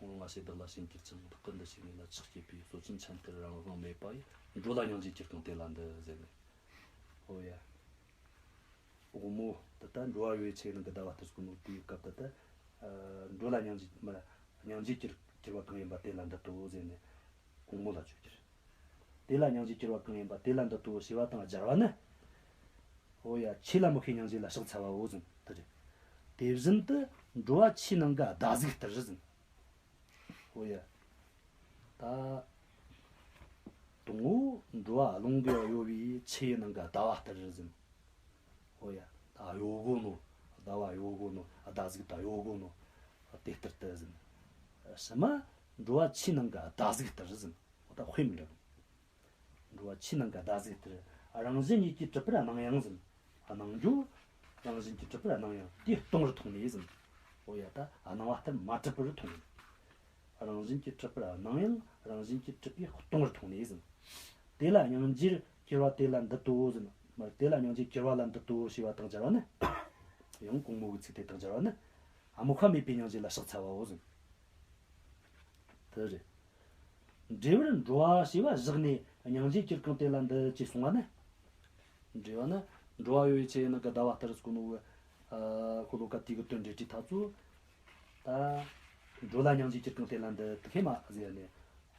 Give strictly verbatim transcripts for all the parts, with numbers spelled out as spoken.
ངོ་ལྔ་ཞེས་བདག་ལ་བྱིན་གྱུར་ཅིང་། བདག་གིས་འདི་ཞིག་ངེས་ལ་ཕྱག་བགྱིས་པའི། གསོད་ཅིང་འཕྱན་ལྟར་རང་དབང་མེད་པ་ཡི། འགྲོ་ལ་སྙིང་རྗེ་གྱུར་གང་དེ་ལ་འདུད་ཟེར་ནས། ཨོ་ཡ། དབང་མོ་ད་ལྟ་འགྲོ་བ་ཡོད་པའི་ཆོས་ནང་གི་ཟླ་བ་ལྟར་ཟེར་གོ་ནོ་དེའི་སྐབས་ད་ལྟ། ཨ། འགྲོ་ལ་སྙིང་རྗེ་མ་སྙིང་རྗེ་གྱུར་གྱུར་པ་གང་ཡིན་པ་དེ་ལ་འདུད་དོ་ཟེར་ནས། དབང་མོ་ལ་བརྗོད་རྒྱུ་རེད། དེ་ལ་སྙིང་རྗེ་གྱུར་པ་གང་ཡིན་པ་དེ་ལ་འདུད་དོ་ཞེས་པ་དང་སྦྱར་བ་ནི། ཨོ་ཡ། ཆོས་ལ་མི་ཤེས་སྙིང་རྗེ་ལ་ཕྱག་འཚལ་བའོ་ཟེར་དེ་རེད། དེ་བཞིན་དུ་འགྲོ་བ་ཆོས་ནང་གི་ཟླ་གཟུགས་ལྟར་ཟེར། ཨོ་ཡ། ད་དང་པོ་འགྲོ་བ་རླུང་གིས་གཡོ་བའི་ཆུ་ཡི་ནང་གི་ཟླ་བ་ལྟར་ཟེར། ཨོ་ཡ། ད་གཡོ་གོ་ནོ། ཟླ་བ་གཡོ་གོ་ནོ། ཟླ་གཟུགས་ད་གཡོ་གོ་ནོ། དེ་ལྟར་དུ་ཟེར། ཕྱི་མ་འགྲོ་བ་ཆོས་ནང་གི་ཟླ་གཟུགས་ལྟར་ཟེར། ཨོ་ད་དཔེ་མི་འདྲ་གི། འགྲོ་བ་ཆོས་ནང་གི་ཟླ་གཟུགས་ལྟར། རང་བཞིན་ཉིད་ཀྱིས་གྲུབ་པར་སྣང་ཡང་ཟེར། སྣང་རྒྱུ། རང་བཞིན་གྱིས་གྲུབ་པར་སྣང་ཡང་དེ་སྟོང་པར་མཐོང་ནས་ཟེར། ཨོ་ཡ། ད་སྣང་བ་ལྟར་མ་གྲུབ་པར་མཐོང་ནས། རང་བཞིན་གྱིས་གྲུབ་པར་སྣང་ཡང་རང་བཞིན་གྱིས་གྲུབ་པས་སྟོང་པར་མཐོང་ནས་ཟེར། དེ་ལ་སྙིང་རྗེར་གྱུར་པ་དེ་ལ་འདུད་དོ་ཟེར། མ་དེ་ལ་སྙིང་རྗེར་གྱུར་པ་ལ་འདུད་དོ་ཞེས་པ་དང་སྦྱར་བ་ནི། ཡང་དབང་མོ་གི་ཚིག་དེ་དང་སྦྱར་བ་ནི། དམིགས་པ་མེད་པའི་སྙིང་རྗེ་ལ་ཕྱག་འཚལ་བའོ་ཟེར། དེ་རེད། འགྲེལ་པར་འགྲོ་བ་ཞེས་པ་བཞག་ནས་སྙིང་རྗེ་གྱུར་གང་དེ་ལ་འདུད་ཅེས་གསུངས་པ་ནི། འགྲེལ་པ་ནི། འགྲོ་བ་ཡོད་པའི་ཆོས་ནང་གི་ཟླ་བ་ལྟར་ཟེར་གོ་ནོ་གི། ཨ། ཤོ་ལོ་ཀ་དེ་གི་དོན་འགྲེལ་དུས་ཐག་ཚོ། ད་འགྲོ་ལ་སྙིང་རྗེ་གྱུར་གང་དེ་ལ་འདུད་དེ་ཁེ་མ་ཟེར་ནས།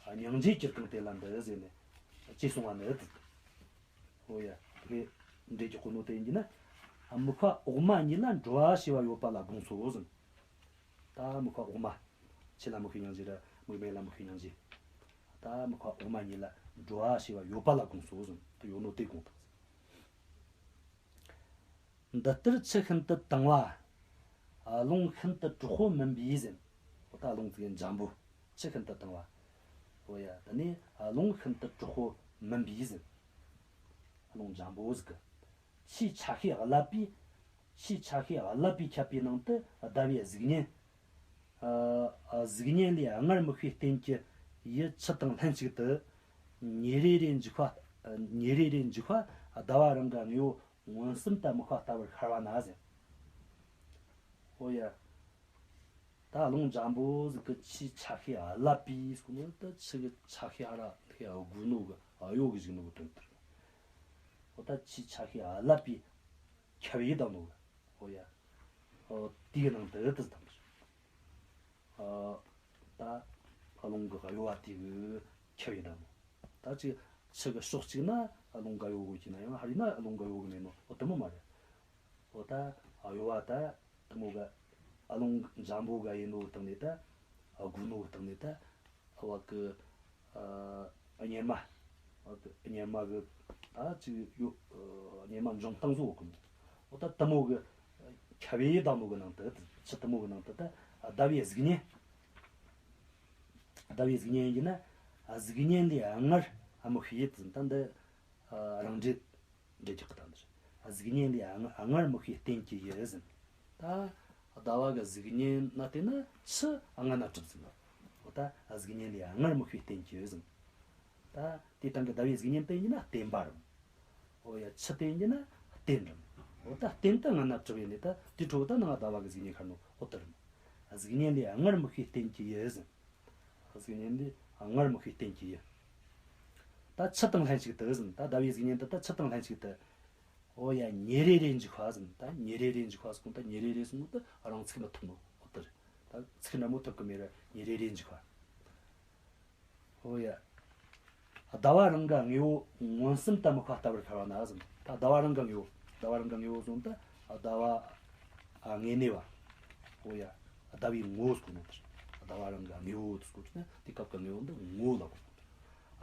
ཨ། སྙིང་རྗེ་གྱུར་གང་དེ་ལ་འདུད་ཟེར་ནས་ཅེས་གསུངས་པ་ནི། ཨོ་ཡ། དེ་འགྲེལ་གྱི་གོ་ནོ་དེ་ཡིན་གྱི་ན། དམིགས་པ་འོག་མ་གཉིས་ལ་འགྲོ་བ་ཞེས་པ་ཡོད་པ་ལ་དགོངས་སོ་ཟེར། ད་དམིགས་པ་འོག་མ། ཆོས་ལ་མི་ཤེས་སྙིང་རྗེ་ར་དམིགས་མེད་ལ་མི་ཤེས་སྙིང་རྗེ། ད་དམིགས་པ་འོག་མ་གཉིས་ལ་འགྲོ་བ་ཞེས་པ་ཡོད་པ་ལ་དགོངས་སོ་ཟེར། དེ་ཡོད་ནོ་དེ་དགོངས་དང་ཟེར། འདི་ལྟར་ཆུ་ཤིན་ཏུ་དྭངས་པ། རླུང་ཤིན་ཏུ་དྲག་པོ་མིན་པའི་ཟེར། འོ་ད་རླུང་ཙིག་འཇམ་པོ། ཆུ་ཤིན་ཏུ་དྭངས་པ། འོ་ཡ། དེ་ནས་རླུང་ཤིན་ཏུ་དྲག་པོ་མིན་པའི་ཟེར། རླུང་འཇམ་པོ་ཟིག་གི། ཆུའི་ཆ་ཤས་ཀླད་པའི། ཆུའི་ཆ་ཤས་ཀླད་པའི་ཁྱབ་པའི་ནང་དུ་ཟླ་བའི་གཟུགས་བརྙན། ཨ། གཟུགས་བརྙན་ལས་སྔར་དམིགས་པའི་རྟེན་གྱི་ཡུལ་ཆུ་དང་ལྷན་ཅིག་ཏུ། ཉེ་རེ་རེ་འཇུག་པ། ཉེ་རེ་རེ་འཇུག་པ་ཟླ་བ་རང་གི་དངོས་པོ་མངོན་སུམ་དུ་དམིགས་པ་ལྟ་བུར་ཤར་བ་ན་ཟེར། ཨོ་ཡ། ད་རླུང་འཇམ་པོ་ཟིག་གི་ཆུའི་ཆ་ཤས་ཀླད་པའི་ཟེར་གོ་ནོ་ད་ཆུ་གི་ཆ་ཤས་ཨ་ར་དེ་དགུ་ནོ་གི་གཡོ་གི་བཞག་ནོ་གི་དོན་དེ་རེད། ཨོ་ད་ཆུའི་ཆ་ཤས་ཀླད་པའི་ཁྱབ་ཡུལ་དང་ནོ་གི། ཨོ་ཡ། ཨོ་དེའི་ནང་དུ་དེ་དང་། ཨ། ད་རླུང་གི་གཡོ་བ་དེ་གི་ཁྱབ་ཡུལ་དང་ནོ། ད་ཅིག་ཆུ་གི་ཕྱོགས་གཅིག་ན་རླུང་ག་གཡོ་གོ་གི་ན་ཡང་ཧ་རི་ན་རླུང་ག་གཡོ་གི་མེད་ནོ། ཨོ་དེ་མོ་མ་རེད། ཨོ་ད་གཡོ་བ་ད་དེ་མོ་གི་རླུང་འཇམ་པོ་ག་ཡིན་ནོ་སྟེང་ནས་ད་དགུ་ནོ་སྟེང་ནས་ད་ཨ་བ་གི། ཨ། གཉེར་མ། ཨ་གཉེར་མ་གི་ད་ཅིག་ཡོད། ཨ། གཉེར་མ་འབྱུང་སྟངས་བཟོ་གི་མོ། ཨོ་ད་དེ་མོ་གི་ཁྱབ་ཡུལ་དང་ནོ་གི་ནང་དུ། ཆུ་དེ་མོ་གི་ནང་དུ་ད་ཟླ་བའི་གཟུགས་བརྙན། ཟླ་བའི་གཟུགས་བརྙན་ཡིན་གྱི་ན། གཟུགས་བརྙན་ལས་སྔར་དམིགས་པའི་ཡུལ་ད་འདི། ཨ། རང་འགྲེལ། འགྲེལ་རྒྱག་གི་དང་འདིར། གཟུགས་བརྙན་ལས་སྔ་སྔར་དམིགས་པའི་རྟེན་གྱི་ཡུལ་ཟེར། ད་ཟླ་བ་གི་གཟུགས་བརྙན་ན་བལྟས་ན་ཆུ་སྔ་ན་གྲུབ་ཟིན་ནོ། འོ་ད་གཟུགས་བརྙན་ལས་སྔར་དམིགས་པའི་རྟེན་གྱི་ཡུལ་ཟེར། ད་དེ་དང་གི་ཟླ་བའི་གཟུགས་བརྙན་དེ་ཡིན་ན་བརྟེན་པ་རེད། འོ་ཡ། ཆུ་དེ་ཡིན་ན་རྟེན་རེད། འོ་ད་རྟེན་དེ་སྔ་ན་གྲུབ་ཡིན་ནི་ད་དེ་འཕྲོ་ད་ནང་ཟླ་བ་གི་གཟུགས་བརྙན་ཤར་ནོ། འོ་དེ་རེད། གཟུགས་བརྙན་ལས་སྔར་དམིགས་པའི་རྟེན་གྱི་ཡུལ་ཟེར། གཟུགས་བརྙན་ལས་སྔར་དམིགས་པའི་རྟེན་གྱི་ཡུལ། ད་ཆུ་དང་ལྷན་ཅིག་ཏུ་ཟེར། ད་ཟླ་བའི་གཟུགས་བརྙན་དེ་ད་ཆུ་དང་ལྷན་ཅིག་ཏུ། འོ་ཡ། ཉེ་རེ་རེ་འཇུག་པ་ཟེར། ད་ཉེ་རེ་རེ་འཇུག་པ་ཟེར་གོ་ནོ་ད་ཉེ་རེ་རེ་ཟེར་གོ་ནོ་ད་རང་ཚུགས་མི་ཐུབ་ནོ། འོ་དེ་རེད། ད་ཚུགས་འདྲ་མོ་ཐུབ་གི་མེད་ར་ཉེ་རེ་རེ་འཇུག་པ། འོ་ཡ། ཟླ་བ་རང་གི་དངོས་པོ་མངོན་སུམ་དུ་དམིགས་པ་ལྟ་བུར་ཤར་བ་ན་ཟེར། ད་ཟླ་བ་རང་གི་དངོས་པོ། ཟླ་བ་རང་གི་དངོས་པོ་ཟེར་གོ་ནོ་ད་ཟླ་བ། ཨ། དངོས་གནས་པ། འོ་ཡ། ཟླ་བའི་ངོ་བོ་ཟེར་གོ་ནོ་དེ་རེད། ཟླ་བ་རང་གི་དངོས་པོ་དེ་ཟེར་གོ་ནོ་ན་དེ་སྐབས་ཀྱི་དངོས་པོ་འདི་ངོ་བོ་ལ་གོ་ནོ་དེ་རེད།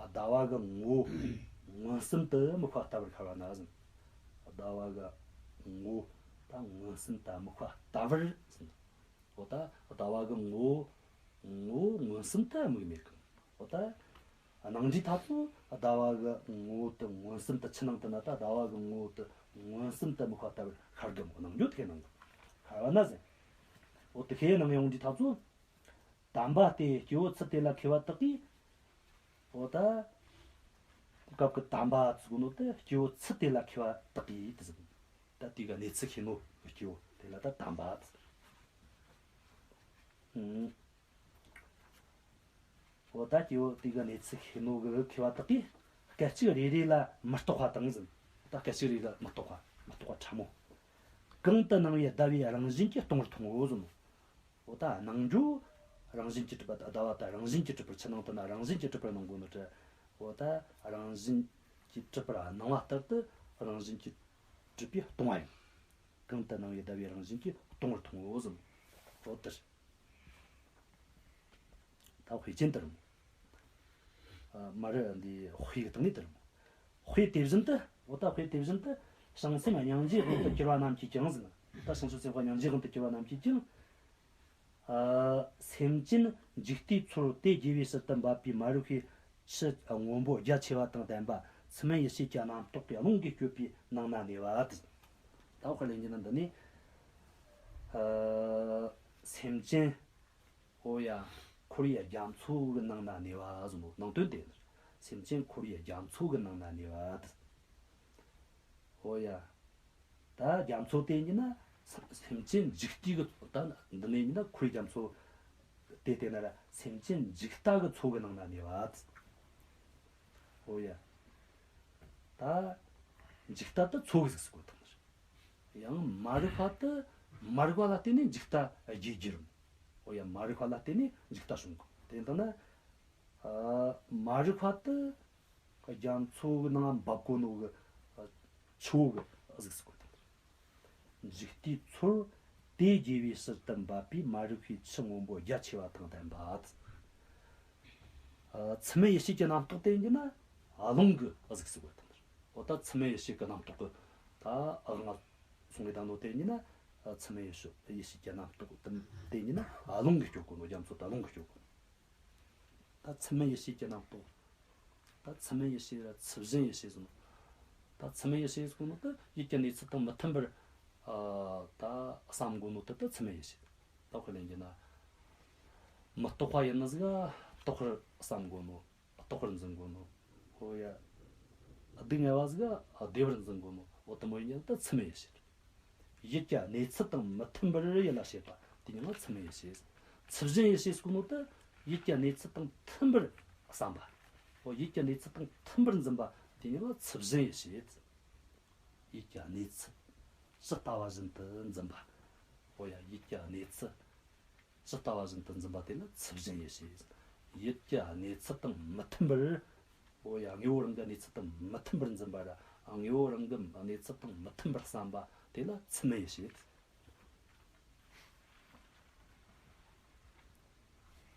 ཨ། ཟླ་བ་གི་ངོ་བོ་མངོན་སུམ་དུ་དམིགས་པ་ལྟ་བུར་ཤར་བ་ན་ཟེར། ཟླ་བ་གི་ངོ་བོ་ད་མངོན་སུམ་དུ་དམིགས་པ་ལྟ་བུར་ཟེར། འོ་ད་ཟླ་བ་གི་ངོ་བོ། ངོ་བོ་མངོན་སུམ་དུ་དམིགས་མེད་གི། འོ་ད་སྣང་འགྲོའི་ཐ་ཚོ་ཟླ་བ་གི་ངོ་བོ་དེ་མངོན་སུམ་དུ་ཆུ་ནང་དུ་ན་ད་ཟླ་བ་གི་ངོ་བོ་དེ་མངོན་སུམ་དུ་དམིགས་པ་ལྟ་བུར་ཤར་གི་མོ། སྣང་རྒྱུ་དེ་སྣང་གི་ཤར་བ་ན་ཟེར། འོ་དེ་ཁས་སྣང་ཡོང་འགྲོའི་ཐ་ཚོ། དམ་པ་སྟེ་སྐྱེ་བོ་ཚུལ་དེ་ལ་མཁས་པ་དག་གིས། འོ་ད་སྐབས་ཀྱི་དམ་པ་ཟེར་གོ་ནོ་དེ་སྐྱེ་བོ་ཚུལ་དེ་ལ་མཁས་པ་དག་གིས་དེ་ཟེར། ད་དེ་གི་གནས་ཚུལ་ཤེས་ནོ་སྐྱེ་བོ་དེ་ལ་ད་དམ་པ་ཟེར། ཨང་། འོ་ད་སྐྱེ་བོ་དེ་གི་གནས་ཚུལ་ཤེས་ནོ་གི་མཁས་པ་དག་གིས་སྐད་ཅིག་རེ་རེ་ལ་མི་རྟག་པ་དང་ཟེར། ད་སྐད་ཅིག་རེ་རེ་ལ་མི་རྟག་པ། མི་རྟག་པ་ཕྲ་མོ། གང་དུ་སྣང་བའི་ཟླ་བའི་རང་བཞིན་གྱིས་སྟོང་པར་མཐོང་ངོ་ཟེར་ནོ། འོ་ད་སྣང་རྒྱུ་རང་བཞིན་གྱིས་གྲུབ་པ། ཟླ་བ་ད་རང་བཞིན་གྱིས་གྲུབ་པར་ཆུ་ནང་དུ་ན་རང་བཞིན་གྱིས་གྲུབ་པར་སྣང་གོ་ནོ་ད། འོ་ད་རང་བཞིན་གྱིས་གྲུབ་པར་སྣང་བ་ལྟར་དུ་རང་བཞིན་གྱིས་གྲུབ་པས་སྟོང་བ་ཡིན། གང་དུ་སྣང་བའི་ཟླ་བའི་རང་བཞིན་གྱིས་སྟོང་པར་མཐོང་ངོ་ཟེར་ནོ། འོ་དེ་རེད། ད་དཔེ་ཅན་དེ་རེད་མོ། ཨ། མ་རེད། འདི་དཔེ་གི་སྟེང་ནས་དེ་རེད་མོ། དཔེ་དེ་བཞིན་དུ། འོ་ད་དཔེ་དེ་བཞིན་དུ། བྱང་སེམས་སྙིང་རྗེའི་དབང་དུ་གྱུར་པ་རྣམས་ཀྱིས་ཀྱང་ཟེར་ན། ད་བྱང་ཆུབ་སེམས་དཔའ་སྙིང་རྗེའི་དབང་དུ་གྱུར་པ་རྣམས་ཀྱིས་ཀྱང་། ཨ། སེམས་ཅན་འཇིག་ལྟའི་ཚོར་དེ་རྒྱས་པའི་ཕྱིར་དུ་འབབ་པའི་མ་རིག་པའི་ཆུ་སྔོན་པོ་རྒྱ་ཆེ་བ་དང་ལྡན་པ། མཚན་མེད་ཡེ་ཤེས་ཀྱི་རྣམ་རྟོག་གི་རླུང་གིས་བསྐྱོད་པའི་ནང་ན་གནས་པ་དེ། ད་དཔེ་ལེན་རྒྱུ་ན་འདི་ནི། ཨ། སེམས་ཅན། འོ་ཡ། འཁོར་བའི་རྒྱ་མཚོ་གི་ནང་ན་གནས་པ་ཟེར་ནོ། ནང་དོན་དེ། སེམས་ཅན་འཁོར་བའི་རྒྱ་མཚོ་གི་ནང་ན་གནས་པ་དེ། འོ་ཡ། ད་རྒྱ་མཚོ་དེ་ཡིན་ན་སེམས་ཅན་འཇིག་ལྟའི་གི། ད་འདི་ནས་ཡིན་ན་འཁོར་བའི་རྒྱ་མཚོ་དེ་བལྟས་ན་ར་སེམས་ཅན་འཇིག་ལྟ་གི་མཚོ་གི་ནང་ན་གནས་པ་དེ། འོ་ཡ། ད་འཇིག་ལྟ་དེ་མཚོ་གི་གཟུགས་སུ་བཀོད་བཏང་ནི་རེད། ཡང་མ་རིག་པ་དེ། མ་རིག་པ་ལ་བརྟེན་ནས་འཇིག་ལྟ་རྒྱས་རྒྱུ་རེད། འོ་ཡ། མ་རིག་པ་ལ་བརྟེན་ནས་འཇིག་ལྟ་བྱུང་གི། དེ་ལྟ་ན། ཨ། མ་རིག་པ་དེ་རྒྱ་མཚོ་གི་ནང་འབབ་གོ་ནོ་གི། ཨ། ཆུ་བོ་གི་གཟུགས་སུ་བཀོད་བཏང་ནི་རེད། འཇིག་ལྟའི་ཚོར་དེ་རྒྱས་པའི་ཕྱིར་དུ་འབབ་པའི་མ་རིག་པའི་ཆུ་སྔོན་པོ་རྒྱ་ཆེ་བ་དང་ལྡན་པ། ཨ། མཚན་མེད་ཡེ་ཤེས་ཀྱི་རྣམ་རྟོག་དེ་ཡིན་ན་རླུང་གི་གཟུགས་སུ་བཀོད་བཏང་ནི་རེད། འོ་ད་མཚན་མེད་ཡེ་ཤེས་ཀྱི་རྣམ་རྟོག་གི། ད་ཨ། ང་གསུང་གི་ད་ནོ་དེ་ཡིན་ན། ཨ། མཚན་མེད་ཡེ་ཤེས། ཡེ་ཤེས་ཀྱི་རྣམ་རྟོག་དེ་ཡིན་ན་རླུང་གིས་བསྐྱོད་གོ་ནོ། རྒྱ་མཚོ་ད་རླུང་གིས་བསྐྱོད་གོ་ནོ། ད་མཚན་མེད་ཡེ་ཤེས་ཀྱི་རྣམ་རྟོག། ད་མཚན་མེད་ཡེ་ཤེས་ར་ཚུལ་བཞིན་ཡེ་ཤེས་ཟེར་ནོ། ད་མཚན་མེད་ཡེ་ཤེས་ཟེར་གོ་ནོ་ད་ཡིད་ཀྱི་གནས་ཚུལ་དང་མི་མཐུན་པར། ཨ། ད་བསམ་གོ་ནོ་ད་ད་མཚན་མེད་ཡེ་ཤེས། ད་དཔེ་ལེན་རྒྱུ་ན། མི་རྟག་པ་ཡིན་ནི་ཟིག་ག་རྟག་པར་བསམ་གོ་ནོ། རྟག་པར་འཛིན་གོ་ནོ། འོ་ཡ། སྡུག་བསྔལ་བ་ཟིག་ག་བདེ་བར་འཛིན་གོ་ནོ། འོ་དེ་མོ་ཡིན་རྒྱུ་ན་ད་མཚན་མེད་ཡེ་ཤེས། ཡིད་ཀྱི་གནས་ཚུལ་དང་མི་མཐུན་པར་ཡིད་ལ་བྱེད་པ་དེ་ཉིད་ལ་མཚན་མེད་ཡེ་ཤེས། ཚུལ་བཞིན་ཡེ་ཤེས་ཟེར་གོ་ནོ་ད་ཡིད་ཀྱི་གནས་ཚུལ་དང་མཐུན་པར་བསམ་པ། འོ་ཡིད་ཀྱི་གནས་ཚུལ་དང་མཐུན་པར་འཛིན་པ་དེ་ཉིད་ལ་ཚུལ་བཞིན་ཡེ་ཤེས། ཡིད་ཀྱི་གནས་ཚུལ་ཇི་ལྟ་བ་བཞིན་དུ་འཛིན་པ། འོ་ཡ། ཡིད་ཀྱི་གནས་ཚུལ་ཇི་ལྟ་བ་བཞིན་དུ་འཛིན་པ་དེ་ལ་ཚུལ་བཞིན་ཡེ་ཤེས། ཡིད་ཀྱི་གནས་ཚུལ་དང་མི་མཐུན་པར། འོ་ཡ། དངོས་པོ་རང་གི་གནས་ཚུལ་དང་མི་མཐུན་པར་འཛིན་པ་ར་དངོས་པོ་རང་གི་གནས་ཚུལ་དང་མི་མཐུན་པར་བསམ་པ་དེ་ལ་ཚུལ་མིན་ཡེ་ཤེས།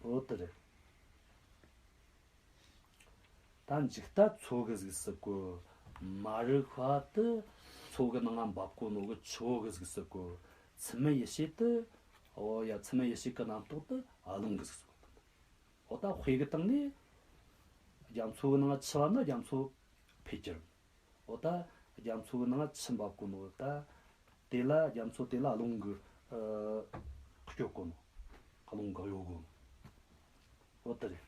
འོ་དེ་རེད། ད་འཇིག་ལྟ་མཚོ་གི་གཟུགས་སུ་བཀོད། མ་རིག་པ་དེ་མཚོ་གི་ནང་ང་འབབ་གོ་ནོ་གི་ཆུ་བོ་གི་གཟུགས་སུ་བཀོད། མཚན་མེད་ཡེ་ཤེས་དེ། འོ་ཡ། མཚན་མེད་ཡེ་ཤེས་ཀྱི་རྣམ་རྟོག་དེ་རླུང་གི་གཟུགས་སུ་བཀོད། འོ་ད་དཔེ་གི་སྟེང་ནས་རྒྱ་མཚོ་གི་ནང་ང་ཆུ་བབས་ན་རྒྱ་མཚོ་འཕེལ་རྒྱུ་རེད། འོ་ད་རྒྱ་མཚོ་གི་ནང་ང་ཆུ་འབབ་གོ་ནོ་ད། དེ་ལ་རྒྱ་མཚོ་དེ་ལ་རླུང་གིས། ཨ། སྐྱོད་གོ་ནོ། རླུང་གིས་གཡོ་གོ་ནོ། འོ་དེ་རེད།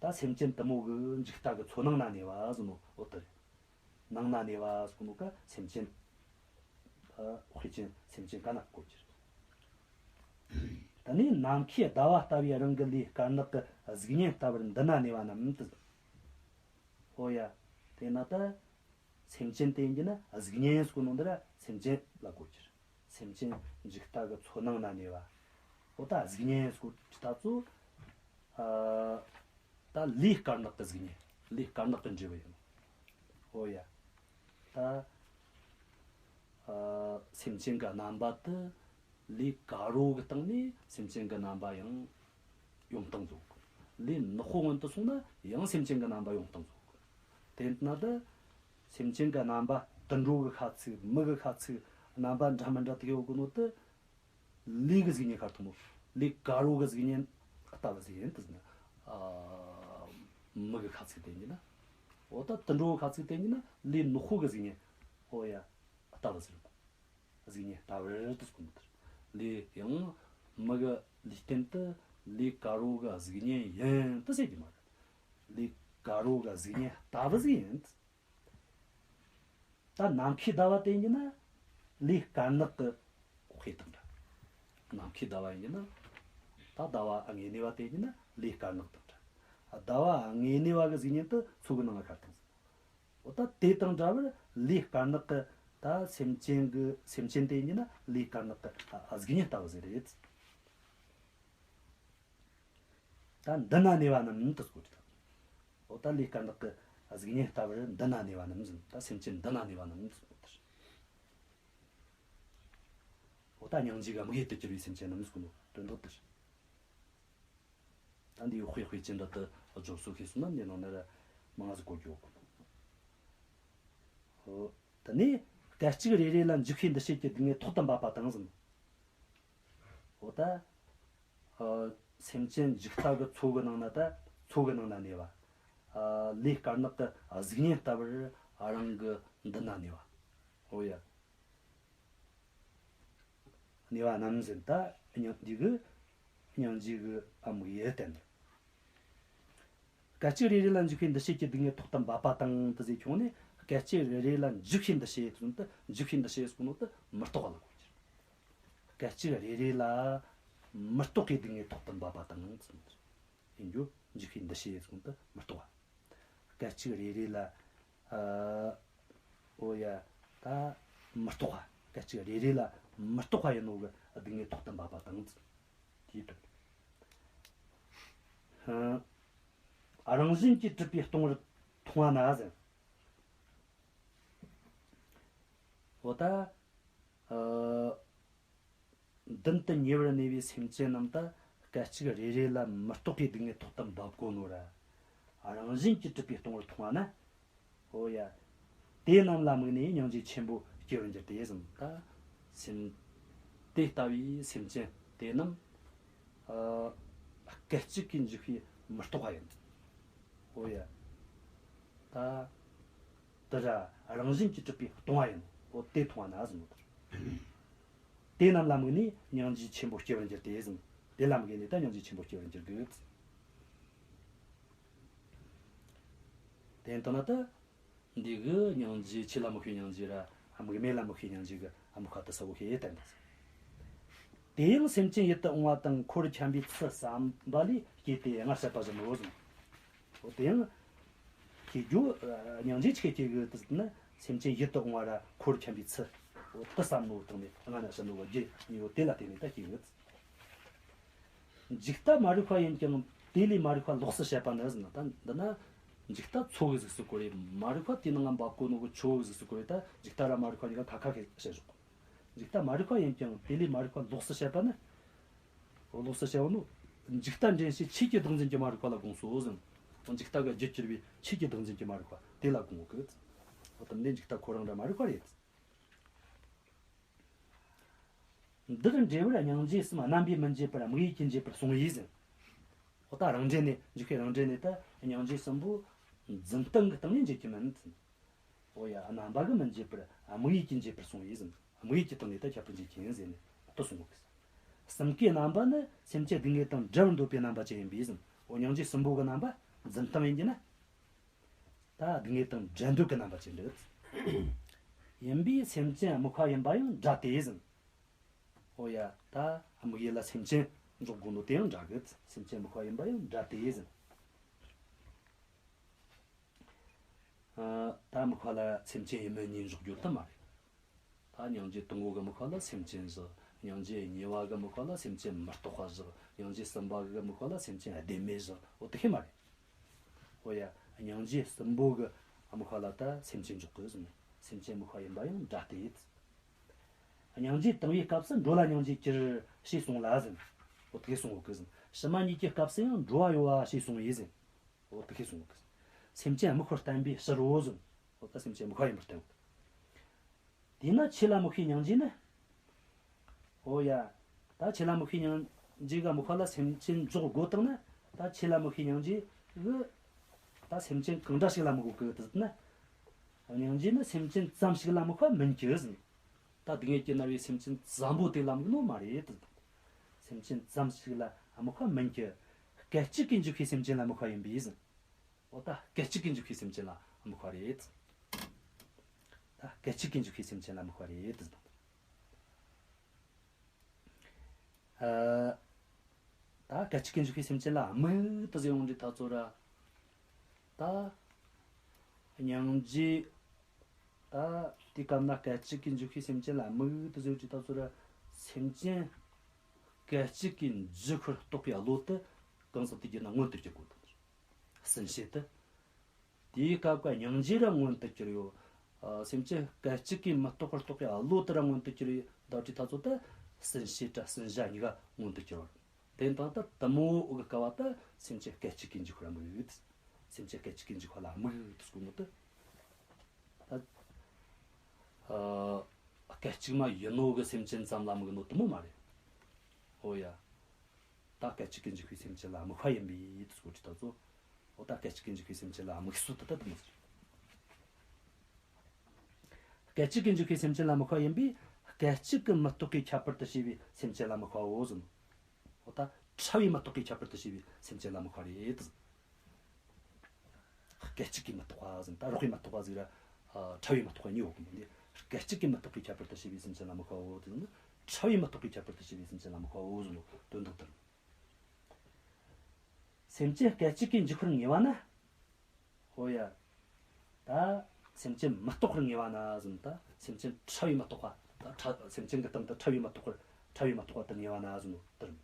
ད་སེམས་ཅན་དེ་མོ་གི་འཇིག་ལྟ་གི་མཚོ་ནང་ན་གནས་པ་ཟེར་ནོ་འོ་དེ་རེད། ནང་ན་གནས་པ་ཟེར་ནོ་ག་སེམས་ཅན། ཨ། དཔེ་ཅན་སེམས་ཅན་ག་ན་བཀོད་རྒྱུ་རེད། ད་ནི་ནམ་མཁའི་ཟླ་བ་ལྟ་བུའི་རང་གི་ལུས་དཀར་ནག་གི་གཟུགས་བརྙན་ལྟ་བུར་འདི་ན་གནས་པ་རྣམས་དེ། འོ་ཡ། དེ་ན་ད། སེམས་ཅན་དེ་ཡིན་རྒྱུ་ན་གཟུགས་བརྙན་ཟེར་གོ་ནོ་འདི་ར་སེམས་ཅན་ལ་གོ་རྒྱུ་རེད། སེམས་ཅན་འཇིག་ལྟ་གི་མཚོ་ནང་ན་གནས་པ། འོ་ད་གཟུགས་བརྙན་ཟེར་གོ་རྒྱུ་ད་ཚོ། ཨ། ད་ལུས་དཀར་ནག་གི་གཟུགས་བརྙན། ལུས་དཀར་ནག་གི་འབྲས་བུ་ཡིན་ནོ། འོ་ཡ། ད། ཨ། སེམས་ཅན་གི་རྣམ་པ་དེ་ལུས་དཀར་པོ་གི་སྟེང་ནས་སེམས་ཅན་གི་རྣམ་པ་ཡང་ཡོང་སྟངས་ཟིག། ལུས་ནག་པོ་མངོན་དུ་སོང་ན་ཡང་སེམས་ཅན་གྱི་རྣམ་པ་ཡོང་སྟངས་ཟིག། དེ་ན་ད་སེམས་ཅན་གྱི་རྣམ་པ་དུད་འགྲོ་གི་ཤ་ཚུགས། མི་གི་ཤ་ཚུགས། རྣམ་པ་འདྲ་མི་འདྲ་དེ་ཡོད་གི་ནོ་ད། ལུས་ཀྱི་གཟུགས་བརྙན་ཤར་ཐུབ་ནོ། ལུས་དཀར་པོ་གི་གཟུགས་བརྙན་ལྟ་བུ་ཟིག་ཡིན་ད་ཟེར་ན། ཨ། མི་གི་ཤ་ཚུགས་དེ་ཡིན་ན། འོ་ད་དུད་འགྲོ་གི་ཤ་ཚུགས་དེ་ཡིན་ན་ལུས་ནག་པོ་གི་གཟུགས་བརྙན། འོ་ཡ། ལྟ་བུ་ཟིག། གཟུགས་བརྙན་ལྟ་བུར་དུ་གསུངས་པ་རེད། ལུས་ཡང་མི་གི་ལུས་རྟེན་དེ་ལུས་དཀར་པོ་གི་གཟུགས་བརྙན་ཡིན་དུ་ཟེར་རྒྱུ་མ་རེད། ལུས་དཀར་པོ་གི་གཟུགས་བརྙན་ལྟ་བུ་ཟིག་ཡིན། ད་ནམ་མཁའི་ཟླ་བ་དེ་ཡིན་ན་ལུས་དཀར་ནག་གི་དཔེ་དང་འདྲ། ནམ་མཁའི་ཟླ་བ་ཡིན་ན། ད་ཟླ་བ་ཨ་ངེས་གནས་པ་དེ་ཡིན་ན་ལུས་དཀར་ནག་དང་འདྲ། ཟླ་བ་དངོས་གནས་པ་གི་གཟུགས་བརྙན་དེ་མཚོ་གི་ནང་ལ་ཤར་བཏང་ཟིག། འོ་ད་དེ་དང་འདྲ་བར་ལས་དཀར་ནག་གི་ད་སེམས་ཅན་གི་སེམས་ཅན་དེ་ཡིན་ན་ལས་དཀར་ནག་གི་གཟུགས་བརྙན་ལྟ་བུ་ཟིག་རེད། ད་འདི་ན་གནས་པ་རྣམས་དུ་གོ་རྒྱུ་དང་། འོ་ད་ལས་དཀར་ནག་གི་གཟུགས་བརྙན་ལྟ་བུར་འདི་ན་གནས་པ་རྣམས་ཟེར། ད་སེམས་ཅན་འདི་ན་གནས་པ་རྣམས་ཟེར་གོ་རྒྱུ་དེ་རེད། འོ་ད་སྙིང་རྗེ་གི་དམིགས་ཡུལ་དུ་གྱུར་པའི་སེམས་ཅན་རྣམས་ཟེར་གོ་ནོ་དོན་དག་དེ་རེད། ད་འདིའི་དཔེ་དཔེ་ཅན་འདི་ལྟར་བརྗོད་སོ་ཤེས་སོང་ན་འདི་ནང་ན་ར་མང་ཟིག་གོ་རྒྱུ་ཡོད་གོ། འོ་ད་ནི་སྐད་ཅིག་རེ་རེ་ལ་འཇིགས་པའི་འདུ་བྱེད་ཀྱི་སྡུག་བསྔལ་ཐོག་ཏུ་འབབ་པ་དང་ཟེར། འོ་ད་ཨ་སེམས་ཅན་འཇིག་ལྟ་གི་མཚོ་གི་ནང་ན་ད་མཚོ་གི་ནང་ན་གནས་པ། ཨ་ལས་དཀར་ནག་གི་གཟུགས་བརྙན་ལྟ་བུར་རང་གི་འདི་ན་གནས་པ། འོ་ཡ། གནས་པ་རྣམས་ཟེར། ད་སྙིང་འདི་གི་སྙིང་རྗེ་གི་དམིགས་ཡུལ་བསྟན། སྐད་ཅིག་རེ་རེ་ལ་འཇིགས་པའི་འདུ་བྱེད་ཀྱི་སྡུག་བསྔལ་ཐོག་ཏུ་འབབ་པ་དང་དུ་ཟེར་ཁྱོང་ནས། སྐད་ཅིག་རེ་རེ་ལ་འཇིགས་པའི་འདུ་བྱེད་ཟེར་ནོ་དེ། འཇིགས་པའི་འདུ་བྱེད་ཟེར་ནོ་དེ་མི་རྟག་པ་ལ་གོ་རྒྱུ། སྐད་ཅིག་རེ་རེ་ལ་མི་རྟག་པའི་སྡུག་བསྔལ་ཐོག་ཏུ་འབབ་པ་དང་ཟེར་ནོ་ཡིན་རྒྱུ། འཇིགས་པའི་འདུ་བྱེད་ཟེར་ནོ་དེ་མི་རྟག་པ། སྐད་ཅིག་རེ་རེ་ལ། ཨ། འོ་ཡ། ད་མི་རྟག་པ། སྐད་ཅིག་རེ་རེ་ལ་མི་རྟག་པ་ཡིན་ནོ་གི་སྡུག་བསྔལ་ཐོག་ཏུ་འབབ་པ་དང་། དེའི་དོན། ཨ། རང་བཞིན་གྱིས་གྲུབ་པའི་སྟོང་པར་མཐོང་བ་ན་ཟེར། འོ་ད། ཨ། མདུན་དུ་ཉེ་བར་གནས་པའི་སེམས་ཅན་རྣམས་ད་སྐད་ཅིག་རེ་རེ་ལ་མི་རྟག་པའི་སྡུག་བསྔལ་ཐོག་ཏུ་འབབ་གོ་ནོ་ར། རང་བཞིན་གྱིས་གྲུབ་པའི་སྟོང་པར་མཐོང་བ་ན། འོ་ཡ། དེ་རྣམས་ལ་དམིགས་ནས་སྙིང་རྗེ་ཆེན་པོ་སྐྱེ་བར་འགྱུར་ཏེ་ཟེར། ད་སེམས་དེ་ལྟ་བུའི་སེམས་ཅན་དེ་རྣམས། ཨ། སྐད་ཅིག་གིས་འཇིག་པའི་མི་རྟག་པ་ཡིན། འོ་ཡ། ད། དེ་ར་རང་བཞིན་གྱིས་གྲུབ་པའི་སྟོང་པ་ཡིན། འོ་དེ་མཐོང་བ་ན་ཟེར་ནོ་དེ། དེ་རྣམས་ལ་དམིགས་ནས་སྙིང་རྗེ་ཆེན་པོ་སྐྱེ་བར་འགྱུར་ཏེ་ཟེར། དེ་ལ་དམིགས་ནས་ད་སྙིང་རྗེ་ཆེན་པོ་སྐྱེ་བར་འགྱུར་དགོས། དེ་ཡིན་དང་ན་ད། འདི་གི་སྙིང་རྗེ་ཆོས་ལ་དམིགས་པའི་སྙིང་རྗེ་ར་དམིགས་མེད་ལ་དམིགས་པའི་སྙིང་རྗེ་གི་དམིགས་པ་དེ་གསལ་བོ་ཞིག་བསྟན་ཏེ། དེ་ཡང་སེམས་ཅན་ཡིད་དུ་འོང་བ་དང་འཁོར་འཁྱམ་པའི་ཚུལ་བསམ་པ་ལས་སྐྱེས་ཏེ་སྔར་བཤད་པ་བཞིན་ནོ་ཟེར། འོ་དེ་ཡང་སྐྱེ་རྒྱུ། སྙིང་རྗེ་ཆི་སྐྱེ་གི་དེ་ཟེར་ན། སེམས་ཅན་ཡིད་དུ་འོང་བ་ར་འཁོར་འཁྱམ་པའི་ཚུལ། འོ་དེ་བསམ་ནོ་དང་ནི་སྔ་ན་བཤད་ནོ་བ་རྒྱུ་གཉིས་པོ་དེ་ལ་བརྟེན་ནས་ད་སྐྱེ་གི། འཇིག་ལྟ་མ་རིག་པ་ཡིན་ཀྱང་དེ་ལས་མ་རིག་པ་ལོགས་སུ་བཤད་པ་ནི་ཟེར་ན། ད་འདི་ན་འཇིག་ལྟ་མཚོ་གི་གཟུགས་སུ་བཀོད་རེ། མ་རིག་པ་དེའི་ནང་ང་འབབ་གོ་ནོ་གི་ཆུ་བོ་གི་གཟུགས་སུ་བཀོད་རེ། ད་འཇིག་ལྟ་ར་མ་རིག་པ་གཉིས་ཀ་ཁ་ཁ་བཤད་བཞག་འཇིག་ལྟ་མ་རིག་པ་ཡིན་ཀྱང་དེ་ལས་མ་རིག་པ་ལོགས་སུ་བཤད་པ་ནི། འོ་ལོགས་སུ་བཤད་པ་ནི། འཇིག་ལྟ་འདྲེན་བྱེད་ཆོས་ཀྱི་བདག་འཛིན་གྱི་མ་རིག་པ་ལ་དགོངས་སོ་ཟེར། འཇིག་ལྟ་གི་རྒྱུར་གྱུར་པའི་ཆོས་ཀྱི་བདག་འཛིན་གྱི་མ་རིག་པ་དེ་ལ་དགོངས་གི། འོ་དེ་འདི་འཇིག་ལྟ་ཁོ་རང་ར་མ་རིག་པ་རེད། འདིར་འགྲེལ་པར་སྙིང་རྗེ་གསུམ་རྣམ་པས་མི་འབྱེད་པར་དམིགས་ཡུལ་གྱིས་འབྱེད་པར་གསུངས་པས་ཟེར། འོ་ད་རང་འགྲེལ་ནས། འཇུག་པའི་རང་འགྲེལ་ནས་ད་སྙིང་རྗེ་གསུམ་པོ་འཛིན་སྟངས་ཀྱི་སྟེང་ནས་འབྱེད་ཀྱི་མིན། འོ་ཡ། རྣམ་པ་གིས་མི་འབྱེད་པར་དམིགས་ཡུལ་གྱིས་འབྱེད་པར་གསུངས་པས་ཟེར། དམིགས་ཡུལ་གྱི་སྟེང་ནས་ད་ཁྱད་པར་འབྱེད་ཀྱི་ཡིན་ཟེར་ནས་ད་གསུངས་པ་གི། གསུམ་ཀའི་རྣམ་པ་ནི་སེམས་ཅན་སྡུག་བསྔལ་དང་བྲལ་བར་འདོད་པའི་རྣམ་པ་ཅན་ཡིན་པས་ཟེར། འོ་སྙིང་རྗེ་གསུམ་པོ་གི་རྣམ་པ་འཛིན་སྟངས་ཡིན་གྱི་ན། ད་སྡུག་བསྔལ་དང་བྲལ་འདོད་ཀྱི་རྣམ་པ་ཅན་རེད། ཡིན་པས་སེམས་ཅན་དམིགས་པ་ཡིན་པ་ཡང་འདྲ་སྟེ་ཟེར། འོ་ཡ། ད་དམིགས་ཡུལ་ལ་སེམས་ཅན་འཇོག་དགོས་ནོ་དེ་ཡང་འདྲ་གི། སེམས་ཅན་དམིགས་པ་ཡིན་པ་ཡང་འདྲ་སྟེ་ཟེར། ཨ། ད་དམིགས་པ་ལ་སེམས་ཅན་ཡིན་མིན་གཉིས་འཇོག་རྒྱུ་དེ་མ་རེད། ད་སྙིང་རྗེ་དང་པོ་གི་དམིགས་པ་ལ་སེམས་ཅན་བཞག། སྙིང་རྗེ་གཉིས་པ་གི་དམིགས་པ་ལ་སེམས་ཅན་མི་རྟག་པ་བཞག། སྙིང་རྗེ་གསུམ་པ་གི་དམིགས་པ་ལ་སེམས་ཅན་བདེན་མེད་བཞག། འོ་དེ་ཤེས་མ་རེད། འོ་ཡ། སྙིང་རྗེ་གསུམ་པོ་གི་དམིགས་པ་ལ་ད་སེམས་ཅན་འཇོག་གི་ཟེར། སེམས་ཅན་དམིགས་པ་ཡིན་པ་ཡང་འདྲ་སྟེ། སྙིང་རྗེ་དང་པོའི་སྐབས་སུ་འགྲོ་ལ་སྙིང་རྗེ་གྱུར་ཞེས་གསུངས་ལ་ཟེར། འོ་དེ་གསུངས་ཡོད་གི་ཟེར། ཕྱི་མ་གཉིས་ཀྱི་སྐབས་སུ་ཡང་འགྲོ་བ་གཡོ་བ་ཞེས་གསུངས་པས་ཟེར། འོ་དེ་གསུངས་ཡོད་གི་ཟེར། སེམས་ཅན་དམིགས་པར་བསྟན་པའི་ཕྱིར་རོ་ཟེར། འོ་ད་སེམས་ཅན་དམིགས་པ་ཡིན་པར་བསྟན་ཡོད། དེས་ན་ཆོས་ལ་དམིགས་པའི་སྙིང་རྗེ་ནི། འོ་ཡ། ད་ཆོས་ལ་དམིགས་པའི་སྙིང་རྗེ་གི་དམིགས་པ་ལ་སེམས་ཅན་འཇོག་དགོས་བཏང་ན། ད་ཆོས་ལ་དམིགས་པའི་སྙིང་རྗེ་གི། ད་སེམས་ཅན་གང་འདྲ་ཞིག་ལ་དམིགས་དགོས་གི་ཟེར་ན། སྙིང་རྗེ་ནི་སེམས་ཅན་ཙམ་ཞིག་ལ་དམིགས་པ་མིན་གྱི་ཟེར། ད་སྡུག་བསྔལ་གྱིས་མནར་བའི་སེམས་ཅན་ཙམ་པོ་དེ་ལ་དམིགས་ནོ་མ་རེད་ཟེར། སེམས་ཅན་ཙམ་ཞིག་ལ་དམིགས་པ་མིན་གྱི། སྐད་ཅིག་གིས་འཇིག་པའི་སེམས་ཅན་ལ་དམིགས་པ་ཡིན་པས་ཟེར། འོ་ད་སྐད་ཅིག་གིས་འཇིག་པའི་སེམས་ཅན་ལ་དམིགས་པ་རེད། ད་སྐད་ཅིག་གིས་འཇིག་པའི་སེམས་ཅན་ལ་དམིགས་པ་རེད་ཟེར། ཨ། ད་ སྐད་ཅིག་གིས་འཇིག་པའི་སེམས་ཅན་ལ་དམིགས་དུ་ཟེར་ཡོང་དུས་ཐག་ཚོ་ར། ད་སྙིང་རྗེ། ད་དེའི་སྐབས་ན་སྐད་ཅིག་གིས་འཇིག་པའི་སེམས་ཅན་ལ་དམིགས་དུ་ཟེར་དུས་ཐག་ཚོ་ར། སེམས་ཅན་སྐད་ཅིག་གིས་འཇིག་པར་རྟོགས་པའི་བློ་དེ་གང་ཟག་དེ་གྱུར་ན་མངོན་དུ་གྱུར་དགོས་དང་། ཟིན་བྱེད་དེ། དེའི་སྐབས་ཀ་སྙིང་རྗེ་ར་མངོན་དུ་གྱུར་ཡོད། ཨ། སེམས་ཅན་སྐད་ཅིག་གིས་མི་རྟོགས་པར་རྟོགས་པའི་བློ་དེ་ར་མངོན་དུ་གྱུར་ཡོད། ད་དེ་ཐག་ཚོ་ད་ཟིན་བྱེད་ར་ཟིན་བྱ་གཉིས་ཀ་མངོན་དུ་གྱུར་བ། དེ་དང་ད་དེ་མོ་གི་སྐབས་ད་སེམས་ཅན་སྐད་ཅིག་གིས་འཇིག་པར་དམིགས། སེམས་ཅན་སྐད་ཅིག་གིས་འཇིག་པ་ལ་དམིགས་དུ་སྐོང་ངོ་ད། ད་ཨ། སྐད་ཅིག་མ་ཡིན་ནོ་གི་སེམས་ཅན་ཙམ་ལ་དམིགས་ནོ་དེ་མོ་མ་རེད། ཨོ་ཡ། ད་སྐད་ཅིག་གིས་འཇིག་པའི་སེམས་ཅན་ལ་དམིགས་པ་ཡིན་པས་དེ་སྐོར་གྱི་ད་ཚོ། འོ་ད་སྐད་ཅིག་གིས་འཇིག་པའི་སེམས་ཅན་ལ་དམིགས་སྲོལ་དེ་ད་དེ་མོ་ཟེར། སྐད་ཅིག་གིས་འཇིག་པའི་སེམས་ཅན་ལ་དམིགས་པ་ཡིན་པས། སྐད་ཅིག་གིས་མི་རྟོགས་པའི་ཁྱད་པར་དུ་བྱས་པའི་སེམས་ཅན་ལ་དམིགས་པའོ་ཟེར། འོ་ད་ཕྲ་བས་མི་རྟོགས་པའི་ཁྱད་པར་དུ་བྱས་པའི་སེམས་ཅན་ལ་དམིགས་པ་རེད་ཟེར། སྐད་ཅིག་གིས་མི་རྟོགས་པ་ཟེར། ད་རོགས་ཀྱིས་མི་རྟོགས་པ་ཟིག་ར། ཨ། ཕྲ་བས་མི་རྟོགས་པ་གཉིས་ཡོད་གི་མོ། འདི་སྐད་ཅིག་གིས་མི་རྟོགས་པའི་ཁྱད་པར་དུ་བྱས་པའི་སེམས་ཅན་ལ་དམིགས་པའོ་དེ་ནི། ཕྲ་བས་མི་རྟོགས་པའི་ཁྱད་པར་དུ་བྱས་པའི་སེམས་ཅན་ལ་དམིགས་པའོ་ཟེར་ནོ་དོན་དག་དེ་རེད། སེམས་ཅན་སྐད་ཅིག་གིས་འཇིག་པར་ངེས་པ་ན། ཧོ་ཡ། ད་སེམས་ཅན་མི་རྟོགས་པར་ངེས་པ་ན་ཟེར། ད་སེམས་ཅན་ཕྲ་བས་མི་རྟོགས་པ། ད་ཕྲ། སེམས་ཅན་གྱི་སྟེང་དུ་ཕྲ་བས་མི་རྟོགས་པར། ཕྲ་བས་མི་རྟོགས་པ་དེར་ངེས་པ་ན་ཟེར་ནོ་དེ་རེད།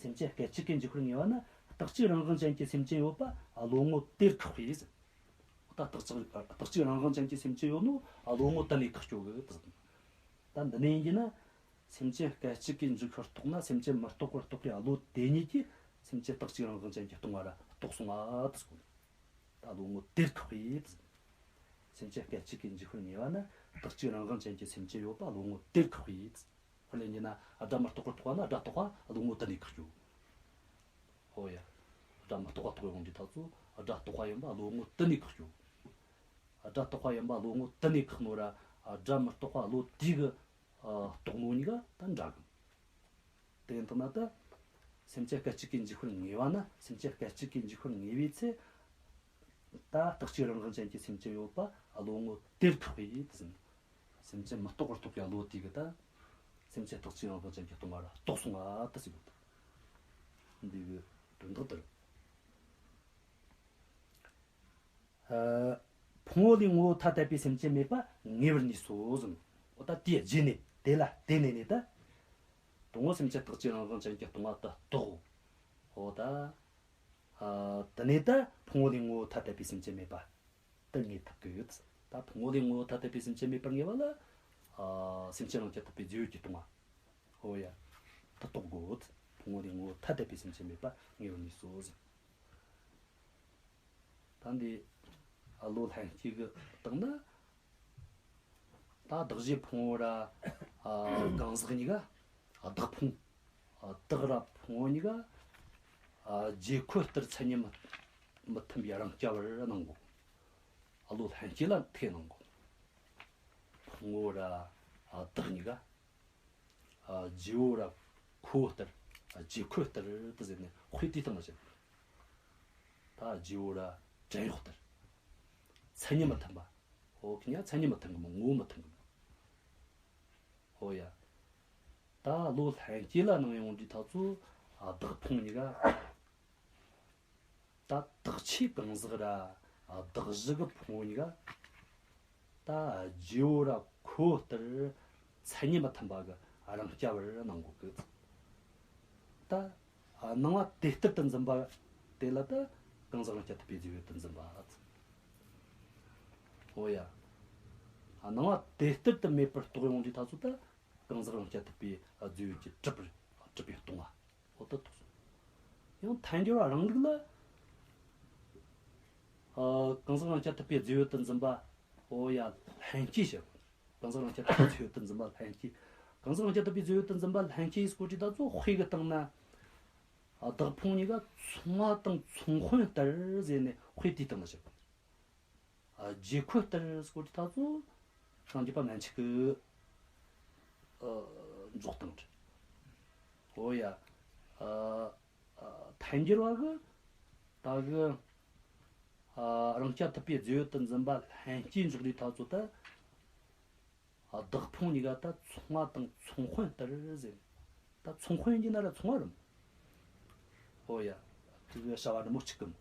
སེམས་ཅན་སྐད་ཅིག་གིས་འཇིག་པར་ངེས་པ་ན། རྟག་གཅིག་རང་དབང་ཅན་གྱི་སེམས་ཅན་ཡོད་པ་བློ་ངོར་དེར་ཁེགས་པས་ཟེར། ད་རྟག་གཅིག་རྟག་གཅིག་རང་དབང་ཅན་གྱི་སེམས་ཅན་ཡོད་ནོ་བློ་ངོར་དེ་ནས་ཁེགས་ཀྱོ་གི་ཟེར། ད་འདི་ནས་ཡིན་ན། སེམས་ཅན་སྐད་ཅིག་གིས་འཇིག་པར་རྟོགས་ན། སེམས་ཅན་མི་རྟོགས་པར་རྟོགས་པའི་བློ་དེ་ཉིད་ཀྱིས་སེམས་ཅན་རྟག་གཅིག་རང་དབང་ཅན་གྱིས་སྟོང་པ་ར་རྟོགས་སོང་ང་དེ་སྐོར། ད་བློ་ངོར་དེར་ཁེགས་པས། སེམས་ཅན་སྐད་ཅིག་གིས་འཇིག་པར་ངེས་པ་ན། རྟག་གཅིག་རང་དབང་ཅན་གྱི་སེམས་ཅན་ཡོད་པ་བློ་ངོར་དེར་ཁེགས་པས། དཔེར་ན་ཡིན་ན་སྒྲ་མི་རྟོགས་པར་རྟོགས་པ་ན། སྒྲ་རྟོགས་པ་བློ་ངོར་དེ་ནས་ཁེགས་ཀྱོ། ཧོ་ཡ། སྒྲ་མི་རྟོགས་པ་རྟོགས་ཡོང་དུས་ཐག་ཚོ་སྒྲ་རྟོགས་པ་ཡིན་པ་བློ་ངོར་དེ་ནས་ཁེགས་ཀྱོ། སྒྲ་རྟོགས་པ་ཡིན་པ་བློ་ངོར་དེ་ནས་ཁེགས་ནོ་ར། སྒྲ་མི་རྟོགས་པ་བློ་དེ་གི། ཨ། རྟོགས་ནོ་གཉིས་ཀ་ད་འདྲ་གི། དེ་ཡིན་དུས་ན་ད། སེམས་ཅན་སྐད་ཅིག་གིས་འཇིག་པར་ངེས་པ་ན། སེམས་ཅན་སྐད་ཅིག་གིས་འཇིག་པར་ངེས་པའི་ཚེ། ད་རྟག་གཅིག་རང་དབང་ཅན་གྱི་སེམས་ཅན་ཡོད་པ་བློ་ངོར་དེར་ཁེགས་པས་དེ་ཟེར། སེམས་ཅན་མི་རྟོགས་པར་རྟོགས་པའི་བློ་དེ་གིས་ད། སེམས་ཅན་རྟག་གཅིག་རང་དབང་ཅན་གྱིས་སྟོང་པ་ར་རྟོགས་སོང་ང་དེ་ཟེར་གོ་ད། འདི་གི་དོན་དག་དེ་རེད། ཨ། ཕུང་པོ་ལས་ངོ་བོ་ཐ་དད་པའི་སེམས་ཅན་མེད་པ་ངེས་པར་ནུས་སོ་ཟེར། འོ་ད་དེའི་རྗེས་ནས་དེ་ལ་བརྟེན་ནས་ནི་ད། དང་པོ་སེམས་ཅན་རྟག་གཅིག་རང་དབང་ཅན་གྱིས་སྟོང་པ་དེ་རྟོགས། འོ་ད། ཨ། དེ་ནས་ད་ཕུང་པོ་ལས་ངོ་བོ་ཐ་དད་པའི་སེམས་ཅན་མེད་པ་དེ་ངེས་ཐུབ་ཀྱི་ཡོད། ད་ཕུང་པོ་ལས་ངོ་བོ་ཐ་དད་པའི་སེམས་ཅན་མེད་པར་ངེས་པ་ལ། ཨ། སེམས་ཅན་རང་རྐྱ་ཐུབ་པའི་རྫས་ཡོད་ཀྱིས་སྟོང་པ། འོ་ཡ། དེ་རྟོགས་དགོས། ཕུང་པོ་ལས་ངོ་བོ་ཐ་དད་པའི་སེམས་ཅན་མེད་པ་ངེས་པར་ནུས་སོ་ཟེར། ད་འདི་བློ་ལྷན་སྐྱེས་ཀྱི་སྟེང་ན། ད་བདག་གཞན་ཕུང་པོ་ར། ཨ། གང་ཟག་གཉིས་ཀ། བདག་ཕུང་། བདག་ར་ཕུང་པོ་གཉིས་ཀ། ཨ། རྗེས་འཁོད་ལྟར་མཚན་ཉིད་མི་མི་མཐུན་པའི་རང་རྐྱ་བར་སྣང་གོ། བློ་ལྷན་སྐྱེས་ལ་དེ་སྣང་གོ། ཕུང་པོ་ར་བདག་གཉིས་ཀ། ཨ། རྗེ་བོ་ར་ཁོ་བོ་ལྟར། ཨ། རྗེས་འཁོད་ལྟར་དུ་ཟེར་ནས་དཔེ་དེའི་སྟེང་ན་བཤད། ད་རྗེ་བོ་ར་བྲན་གཡོག་ལྟར། མཚན་ཉིད་མི་མཐུན་པ། འོ་ཁི་ཉ་མཚན་ཉིད་མི་མཐུན་གི་མོ། ངོ་བོ་མི་མཐུན་གི་མོ། འོ་ཡ། ད་བློ་ལྷན་སྐྱེས་ལ་སྣང་ཡོང་དུས་ཐག་ཚོ། ཨ། བདག་ཕུང་གཉིས་ཀ། ད་བདག་ཆོས་གང་ཟག་ར་བདག་གཞན་གྱི་ཕུང་པོ་གཉིས་ཀ། ད་རྗེ་བོ་ར་ཁོ་བོ་ལྟར་མཚན་ཉིད་མི་མཐུན་པ་གི་རང་རྐྱ་བར་སྣང་གོ་གི། ད་སྣང་བ་དེ་ལྟར་དུ་འཛིན་པ་དེ་ལ་ད་གང་ཟག་རང་རྐྱ་ཐུབ་པའི་རྫས་ཡོད་དུ་འཛིན་པ། འོ་ཡ། སྣང་བ་དེ་ལྟར་དུ་མེད་པར་རྟོགས་ཡོང་དུས་ཐག་ཚོ་ད་གང་ཟག་རང་རྐྱ་ཐུབ་པའི་རྫས་ཡོད་ཀྱིས་གྲུབ་པར་གྲུབ་པས་སྟོང་པ། འོ་ད་རྟོགས་སོང་། ཡང་ཐལ་འགྱུར་བ་རང་ལུགས་ལ། ཨ། གང་ཟག་རང་རྐྱ་ཐུབ་པའི་རྫས་ཡོད་དུ་འཛིན་པ། འོ་ཡ། ལྷན་སྐྱེས་བཤད། གང་ཟག་རང་རྐྱ་ཐུབ་པའི་རྫས་ཡོད་དུ་འཛིན་པ་ལྷན་སྐྱེས། གང་ཟག་རང་རྐྱ་ཐུབ་པའི་རྫས་ཡོད་དུ་འཛིན་པ་ལྷན་སྐྱེས་སྐོར་གྱི་ད་ཚོ་དཔེ་གི་སྟེང་ན། ཨ། བདག་ཕུང་གཉིས་ཀ་མཚུངས་པ་དང་མཚུངས་དཔོན་ལྟར་ཟེར་ནས་དཔེ་དེའི་སྟེང་ན་བཤད། ཨ། རྗེས་འཁོད་ལྟར་སྐོར་གྱི་ད་ཚོ་སངས་རྒྱས་པ་མན་ཆད་ཀྱི། ཨ། འཇོག་སྟངས་རེད། འོ་ཡ། ཨ། ཨ། ཐལ་འགྱུར་བ་གི་ད་གི། ཨ། རང་རྐྱ་ཐུབ་པའི་རྫས་ཡོད་དུ་འཛིན་པ་ལྷན་སྐྱེས་འཇོག་དུས་ཐག་ཚོ་ད། ཨ། བདག་ཕུང་གཉིས་ཀ་ད་མཚུངས་པ་དང་མཚུངས་དཔོན་ལྟར་ཟེར། ད་མཚུངས་དཔོན་གྱི་ན་ར་མཚུངས་པ་རེད། ཨོ་ཡ། དེ་གི་བྱ་བ་འདྲ་མོ་གཅིག་གི་མོ།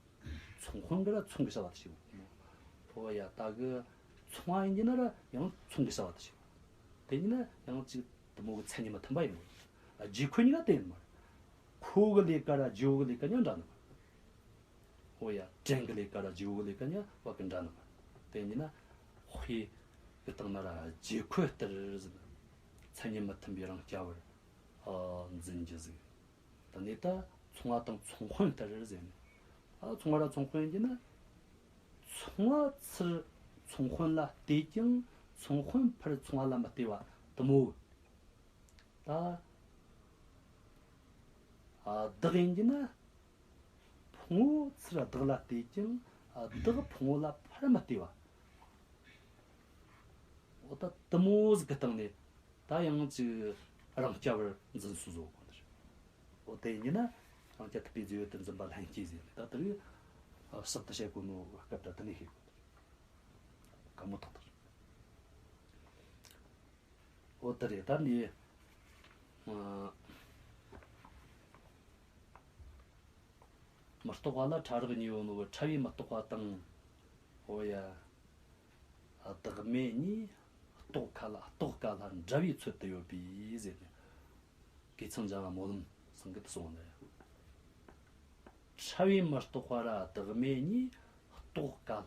ཚོང་དཔོན་གི་ར་ཚོང་གི་བྱ་བ་དེ་ཞིག་ཡོད་གི་མོ། ཨོ་ཡ། ད་གི་ཚོང་བ་ཡིན་གྱི་ན་ར་ཡང་ཚོང་གི་བྱ་བ་དེ་ཞིག་ཡོད། དེ་ཡིན་ན་ཡང་གཅིག་དེ་མོ་གི་མཚན་ཉིད་མི་མཐུན་པ་ཡིན་གོ། རྗེ་ཁོ་གཉིས་ཀ་དེ་ཡིན་མ་རེད། ཁོ་གི་ལས་ཀ་ར་རྗེ་བོ་གི་ལས་ཀ་གཉིས་འདྲ་ནི་མ་རེད། ཨོ་ཡ། བྲན་གི་ལས་ཀ་ར་རྗེ་བོ་གི་ལས་ཀ་གཉིས་བབ་གི་འདྲ་ནི་མ་རེད། དེ་ཡིན་ན་དཔེ་གི་སྟེང་ན་ར་རྗེ་ཁོ་ལྟར་ཟེར་ན། མཚན་ཉིད་མི་མཐུན་པའི་རང་རྐྱ་བར་ཨ་འཛིན་རྒྱུ་ཟིག། དེ་ནས་ད་ཚོང་བ་དང་ཚོང་དཔོན་ལྟར་ཟེར་ནས། ཨ་ཚོང་བ་ར་ཚོང་དཔོན་གྱི་ན། ཚོང་བ་ཚུར་ཚོང་དཔོན་ལ་བལྟས་ཀྱང་ཚོང་དཔོན་ཕར་ཚོང་བ་ལ་མི་བལྟས་པ་དེ་མོ། ད་ཨ་བདག་ཡིན་གྱི་ན། ཕུང་བོ་ཚུར་བདག་ལ་བལྟས་ཀྱང་བདག་ཕུང་བོ་ལ་ཕར་མི་བལྟས་པ། འོ་ད་དེ་མོ་ཟིག་གི་སྟེང་ནས་ད་ཡང་ཅིག་རང་རྐྱ་བར་འཛིན་སུ་བཟོ་གོ་ནི་རེད། འོ་དེ་ཡིན་ན་རང་རྐྱ་ཐུབ་པའི་རྫས་ཡོད་དུ་འཛིན་པ་ལྷན་སྐྱེས་ཟེར་ནས། ད་དེ་རིགས་ཟབ་ཏུ་བཤད་གོ་ནོ་སྐབས་ད་དེ་ནས་ཤེས་དགོས་ནི་རེད། ག་མོ་ཐག་ཐག་རེད། འོ་དེ་རེད། ད་འདི་ཨ་མི་རྟག་པ་ལ་ཕྲ་རགས་གཉིས་ཡོད་ནོ། ཕྲ་བའི་མི་རྟག་པ་དང་། འོ་ཡ། བདག་མེད་གཉིས་རྟོགས་ག་ལ། རྟོགས་ག་ལ་འདྲ་བའི་ཚོད་དུ་ཡོད་པས་ཟེར་ནས། གོས་ཚང་འཇམ་དབྱངས་སྨོན་ལམ་ཚང་གིས་དེ་གསུངས་ནི་རེད། ཕྲ་བའི་མི་རྟག་པ་ར་བདག་མེད་གཉིས་རྟོགས་ག་ལ་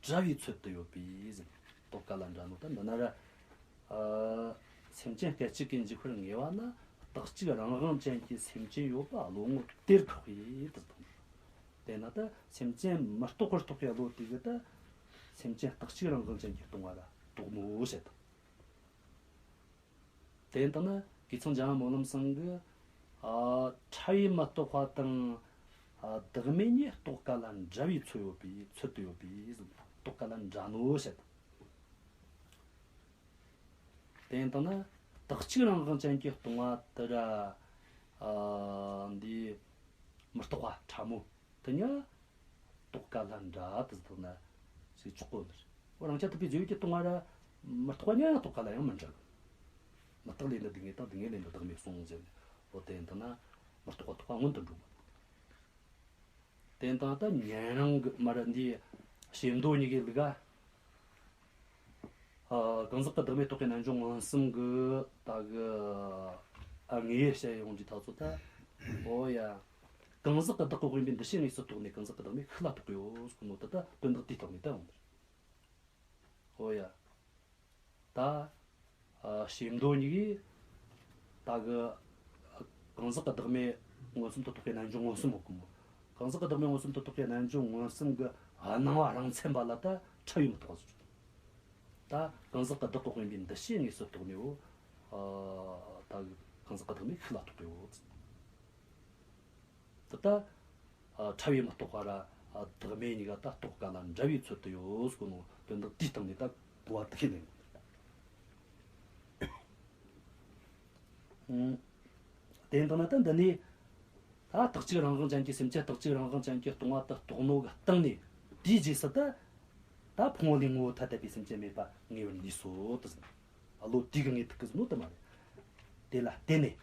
འདྲ་བའི་ཚོད་དུ་ཡོད་པས་ཟེར། རྟོགས་ག་ལ་འདྲ་ནོ་ད་འདི་ན་ར། ཨ་སེམས་ཅན་སྐད་ཅིག་གིས་འཇིག་པར་ངེས་པ་ན། རྟག་གཅིག་རང་དབང་ཅན་གྱི་སེམས་ཅན་ཡོད་པ་བློ་ངོར་དེར་ཐོགས་པས་དེ་དང་། དེས་ན་ད་སེམས་ཅན་མི་རྟག་པར་རྟོགས་པའི་བློ་དེ་གིས་ད་སེམས་ཅན་རྟག་གཅིག་རང་དབང་ཅན་གྱིས་སྟོང་བ་ར་རྟོགས་ནོ་བཤད་དང་། དེ་ཡིན་དང་ན་གོས་ཚང་འཇམ་དབྱངས་སྨོན་ལམ་ཚང་གིས། ཨ་ཕྲ་བའི་མི་རྟག་པ་དང་། ཨ་བདག་མེད་གཉིས་རྟོགས་ག་ལ་འདྲ་བའི་ཚོད་ཡོད་པས། ཚོད་དུ་ཡོད་པས་ཟེར། རྟོགས་ག་ལ་འདྲ་ནོ་བཤད་དང་། དེ་ཡིན་དང་ན་རྟག་གཅིག་རང་དབང་ཅན་གྱིས་སྟོང་བ་དེ་ར། ཨ་འདི་མི་རྟག་པ་ཕྲ་མོ་དེ་གཉིས་རྟོགས་ག་ལ་འདྲ་དེ་ཟེར་ན་ཞིག་ཆོག་གོ་ནི་རེད། འོ་རང་རྐྱ་ཐུབ་པའི་རྫས་ཡོད་ཀྱིས་སྟོང་བ་ར་མི་རྟག་པ་གཉིས་ཡང་རྟོགས་ག་ལ་ཡང་མི་འདྲ་གི། མི་རྟག་ལས་འདི་སྡུག་བསྔལ་དང་སྡུག་བསྔལ་ལས་འདི་བདག་མེད་གསུངས་ཟེར་ནས། འོ་དེ་ཡིན་དང་ན་མི་རྟག་པ་རྟོགས་པ་སྔོན་དུ་འགྲོ་བ། དེ་ཡིན་དང་ད་ཉན་རང་གི་མར་འདི་བྱེ་མདོ་གཉིས་ཀྱི་ལུགས་ཨ། ཨ་གང་ཟག་གི་བདག་མེད་རྟོགས་པའི་རྣལ་འབྱོར་མངོན་སུམ་གྱི་ད་གི་ཨ་དངོས་བཤད་ཡོང་དུས་ཐག་ཚོད་ད། འོ་ཡ། གང་ཟག་གི་བདག་གི་དབེན་པའི་འདུ་བྱེད་དངོས་སུ་རྟོགས་ནས་གང་ཟག་གི་བདག་མེད་ཤུགས་ལ་རྟོགས་ཡོད་ཟེར་གོ་ནོ་ད་ད་དོན་དག་དེའི་སྟེང་ནས་ད་ཡོང་ནི་རེད། འོ་ཡ། ད་ཨ་བྱེ་མདོ་གཉིས་ཀྱིས་ད་གི་གང་ཟག་གི་བདག་མེད་མངོན་སུམ་དུ་རྟོགས་པའི་རྣལ་འབྱོར་མངོན་སུམ་ཡོད་གི་མོ། གང་ཟག་གི་བདག་མེད་མངོན་སུམ་དུ་རྟོགས་པའི་རྣལ་འབྱོར་མངོན་སུམ་གྱི་སྣང་བ་རང་མཚན་པ་ལ་ད་ཕྲ་བའི་མི་རྟག་པ་ཟེར། ད་གང་ཟག་གི་བདག་གི་དབེན་པའི་འདུ་བྱེད་དངོས་སུ་རྟོགས་ནས་འོ། ཨ་ད་གི་གང་ཟག་གི་བདག་མེད་ཤུགས་ལ་རྟོགས་པའི་འོ། ད་ལྟ་ཨ་ཕྲ་བའི་མི་རྟག་པ་ར་ཨ་བདག་མེད་གཉིས་ཀ་ད་རྟོགས་ག་ལ་འདྲ་བའི་ཚོད་དུ་ཡོད་ཟེར་གོ་ནོ་དོན་དག་དེའི་སྟེང་ནས་ད་གོ་བ་དེ་ཤེས་ནས། ཨང་། དེ་ཡིན་དང་ན་ད་འདི་ནས་ད་རྟག་གཅིག་རང་དབང་ཅན་གྱི་སེམས་ཅན་རྟག་གཅིག་རང་དབང་ཅན་གྱིས་སྟོང་བ་དེ་རྟོགས་ནོ་གི་སྟེང་ནས་དེའི་རྗེས་སུ་ད་ད་ཕུང་པོ་ལས་ངོ་བོ་ཐ་དད་པའི་སེམས་ཅན་མེད་པ་ངེས་པར་ནུས་སོ་དེ་ཟེར། བློ་དེ་གིས་ངེས་ཐུབ་གི་ཟེར་ནོ་དེ་མ་རེད། དེ་ལ་བརྟེན་ནས།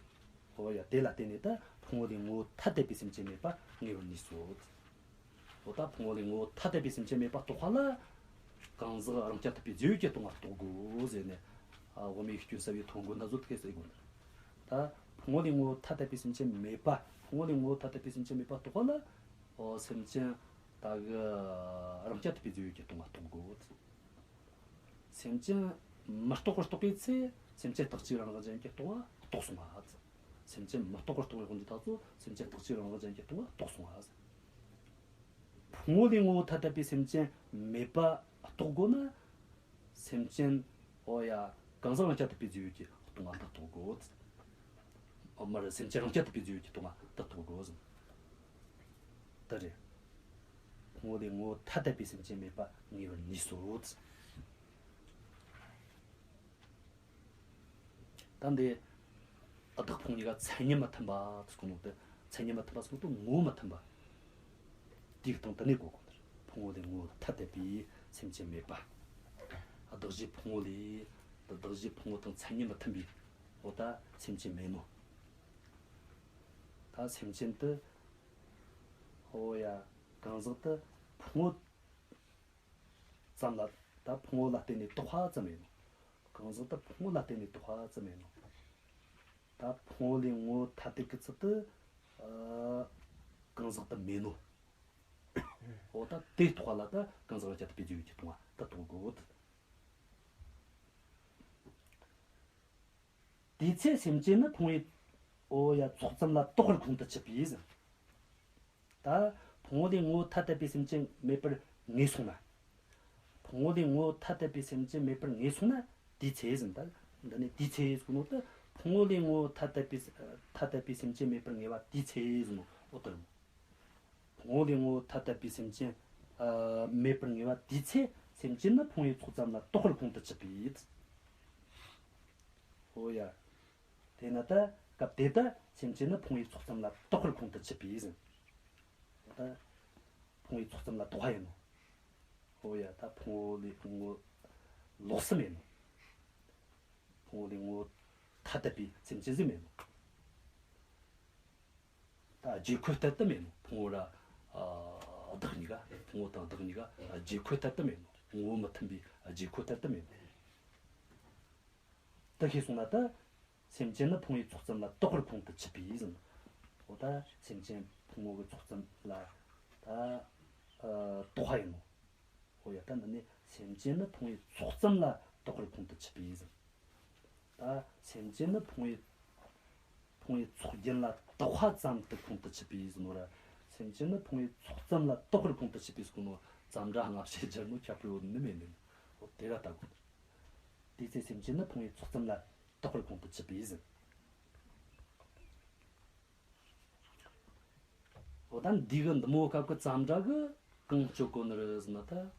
འོ་ཡ། དེ་ལ་བརྟེན་ནས་ད་ཕུང་པོ་ལས་ངོ་བོ་ཐ་དད་པའི་སེམས་ཅན་མེད་པ་ངེས་པར་ནུས་སོ། འོ་ད་ཕུང་པོ་ལས་ངོ་བོ་ཐ་དད་པའི་སེམས་ཅན་མེད་པ་རྟོགས་པ་ལ། གང་ཟག་རང་རྐྱ་ཐུབ་པའི་རྫས་ཡོད་ཀྱིས་སྟོང་བ་རྟོགས་དགོས་ཟེར་ནས། ཨ་དབུ་མའི་སྐྱོན་བསལ་བའི་ཐོ་འགོད་ན་ཟོ་དེ་གས་ཟེར་དགོས་ནི། ད་ཕུང་པོ་ལས་ངོ་བོ་ཐ་དད་པའི་སེམས་ཅན་མེད་པ། ཕུང་པོ་ལས་ངོ་བོ་ཐ་དད་པའི་སེམས་ཅན་མེད་པ་རྟོགས་པ་ལ། འོ་སེམས་ཅན་ད་གི་རང་རྐྱ་ཐུབ་པའི་རྫས་ཡོད་ཀྱིས་སྟོང་བ་རྟོགས་དགོས། སེམས་ཅན་མི་རྟག་པར་རྟོགས་པའི་ཚེ་སེམས་ཅན་རྟག་གཅིག་རང་དབང་ཅན་གྱིས་སྟོང་བ་རྟོགས་སོང་བ། སེམས་ཅན་མི་རྟག་པར་རྟོགས་པའི་དབང་གིས་ད་ཚོ་སེམས་ཅན་རྟག་གཅིག་རང་དབང་ཅན་གྱིས་སྟོང་བ་རྟོགས་སོང་བ། ཕུང་པོ་ལས་ངོ་བོ་ཐ་དད་པའི་སེམས་ཅན་མེད་པ་རྟོགས་དགོས་ན། སེམས་ཅན། འོ་ཡ། གང་ཟག་རང་རྐྱ་ཐུབ་པའི་རྫས་ཡོད་ཀྱིས་སྟོང་བ་ད་རྟོགས་དགོས། འོ་མ་རེད། སེམས་ཅན་རང་རྐྱ་ཐུབ་པའི་རྫས་ཡོད་ཀྱིས་སྟོང་བ་ད་རྟོགས་དགོས། ད་རེད། ཕུང་པོ་ལས་ངོ་བོ་ཐ་དད་པའི་སེམས་ཅན་མེད་པ་ངེས་པར་ནུས་སོ། ད་འདི་བདག་ཕུང་གཉིས་ཀ་མཚན་ཉིད་མི་མཐུན་པ་ཟེར་གོ་ནོ་དེ། མཚན་ཉིད་མི་མཐུན་པ་ཟེར་གོ་ནོ་དེ་ངོ་བོ་མི་མཐུན་པ། དེའི་སྟེང་དུ་གནས་གོ་དགོས་ནི་རེད། ཕུང་པོ་ལས་ངོ་བོ་ཐ་དད་པའི་སེམས་ཅན་མེད་པ། གདགས་གཞིའི་ཕུང་པོ་ལས། གདགས་གཞིའི་ཕུང་པོ་དང་མཚན་ཉིད་མི་མཐུན་པའི། འོ་ད་སེམས་ཅན་མེད་ནོ། ད་སེམས་ཅན་དེ། ཨོ་ཡ། གང་ཟག་དེ་ཕུང་པོ་ཙམ་ལ། ད་ཕུང་པོ་ལ་བརྟེན་ནས་བཏགས་པ་ཙམ་ཡིན་ནོ། གང་ཟག་དེ་ཕུང་པོ་ལ་བརྟེན་ནས་བཏགས་པ་ཙམ་ཡིན་ནོ། ད་ཕུང་པོ་ལས་ངོ་བོ་ཐ་དད་གི་ཚུལ་དུ་ཨ་གང་ཟག་དེ་མེད་ནོ། འོ་ད་དེ་བཏགས་པ་ལ་ད་གང་ཟག་རང་རྐྱ་དེ་པའི་རྫས་ཡོད་ཀྱི་སྟོང་པ་ད་རྟོགས་དགོས། དེའི་ཚེ་སེམས་ཅན་ནི་ཕུང་པོའི། ཨོ་ཡ། ཚོགས་ཙམ་ལ་གཏོགས་པར་ཁོང་དུ་ཆུད་པས་ཟེར། ད་ཕུང་པོ་ལས་ངོ་བོ་ཐ་དད་པའི་སེམས་ཅན་མེད་པར་ངེས་སོང་ན། ཕུང་པོ་ལས་ངོ་བོ་ཐ་དད་པའི་སེམས་ཅན་མེད་པར་ངེས་སོང་ན་དེའི་ཚེ་ཟེར། ད་འདི་ནས་དེའི་ཚེ་ཟེར་གོ་ནོ་ད་ཕུང་པོ་ལས་ངོ་བོ་ཐ་དད་པའི་ཐ་དད་པའི་སེམས་ཅན་མེད་པར་ངེས་པ་དེའི་ཚེ་ཟེར་ནོ། འོ་ད་རུང་ཕུང་པོ་ལས་ངོ་བོ་ཐ་དད་པའི་སེམས་ཅན་ཨ་མེད་པར་ངེས་པ་དེའི་ཚེ་སེམས་ཅན་ནི་ཕུང་པོའི་ཚོགས་ཙམ་ལ་གཏོགས་པར་ཁོང་དུ་ཆུད་པས། ཨོ་ཡ། དེས་ན་ད་སྐབས་དེ་ད་སེམས་ཅན་ནི་ཕུང་པོའི་ཚོགས་ཙམ་ལ་གཏོགས་པར་ཁོང་དུ་ཆུད་པས་ཟེར། ད་ཕུང་པོའི་ཚོགས་ཙམ་ལ་གཏོགས་པ་ཡིན་ནོ། ཨོ་ཡ། ད་ཕུང་པོ་ལས་ངོ་བོ་ལོགས་སུ་མེད་ནོ། ཕུང་པོ་ལས་ངོ་བོ་ཐ་དད་པའི་སེམས་ཅན་ཟིག་མེད་ནོ། ད་རྗེས་འཁོར་ལྟར་དུ་མེད་ནོ། ཕུང་པོ་ར་ཨ་བདག་གཉིས་ཀ། ཕུང་པོ་དང་བདག་གཉིས་ཀ་རྗེས་འཁོར་ལྟར་དུ་མེད་ནོ། ངོ་བོ་མི་མཐུན་པའི་རྗེས་འཁོར་ལྟར་དུ་མེད་ནོ། དེ་ཤེས་སོང་ན་ད་སེམས་ཅན་ནི་ཕུང་པོའི་ཚོགས་ཙམ་ལ་གཏོགས་པར་ཁོང་དུ་ཆུད་པས་ཟེར། འོ་ད་སེམས་ཅན་ཕུང་པོ་གི་ཚོགས་ཙམ་ལ་ད་ཨ་གཏོགས་པ་ཡིན་ནོ། འོ་ཡ། ད་འདི་ནས་སེམས་ཅན་ནི་ཕུང་པོའི་ཚོགས་ཙམ་ལ་གཏོགས་པར་ཁོང་དུ་ཆུད་པས་ཟེར། ད་སེམས་ཅན་ནི་ཕུང་པོའི་ཕུང་པོའི་ཚོགས་རྒྱན་ལ་གཏོགས་པ་ཙམ་དུ་ཁོང་དུ་ཆུད་པས་ཟེར་ནོ་ར། སེམས་ཅན་ནི་ཕུང་པོའི་ཚོགས་ཙམ་ལ་གཏོགས་པར་ཁོང་དུ་ཆུད་པས་ཟེར་ནོ། ཙམ་སྒྲ་སྔ་ཕྱི་སྦྱར་ནོ་ཁྱད་པར་ཡོད་ནི་མེད་ནི། འོ་དེ་ར་ལྟ་དགོས། དེའི་ཚེ་སེམས་ཅན་ནི་ཕུང་པོའི་ཚོགས་ཙམ་ལ་གཏོགས་པར་ཁོང་དུ་ཆུད་པས་ཟེར། འོ་ད་འདི་གི་འདི་མོ་སྐབས་ཀྱི་ཙམ་སྒྲ་གི་གང་གཅོད་གོ་ནི་རེད་ཟེར་ན་ད།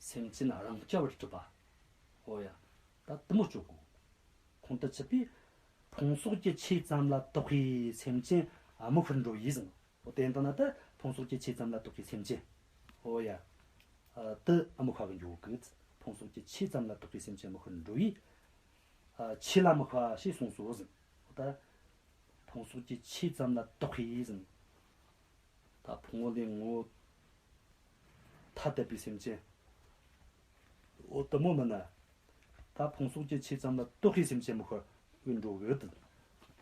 སེམས་ཅན་རང་རྐྱ་བར་གྲུབ་པ། འོ་ཡ། ད་འདི་མོ་གཅོད་གོ། ཁོང་དུ་ཆུད་པས་ཕུང་སོགས་ཀྱི་ཆོས་ཙམ་ལ་གཏོགས་པའི་སེམས་ཅན་དམིགས་པར་འགྲོ་བས་ཟེར། འོ་དེ་ཡིན་དང་ན་ད་ཕུང་སོགས་ཀྱི་ཆོས་ཙམ་ལ་གཏོགས་པའི་སེམས་ཅན། འོ་ཡ། ཨ་དེ་དམིགས་པ་གི་འགྱོ་གི། ཕུང་སོགས་ཀྱི་ཆོས་ཙམ་ལ་གཏོགས་པའི་སེམས་ཅན་དམིགས་པར་འགྲོ་བས། ཨ་ཆོས་ལ་དམིགས་པ་ཞེས་གསུངས་སོ་ཟེར། འོ་ད་ཕུང་སོགས་ཀྱི་ཆོས་ཙམ་ལ་གཏོགས་པའི་ཟེར། ད་ཕུང་པོ་ལས་ངོ་བོ་ཐ་དད་པའི་སེམས་ཅན། འོ་དེ་མོ་མིན་ན། ད་ཕུང་སོགས་ཀྱི་ཆོས་ཙམ་ལ་གཏོགས་པའི་སེམས་ཅན་དམིགས་པར་འགྲོ་གི།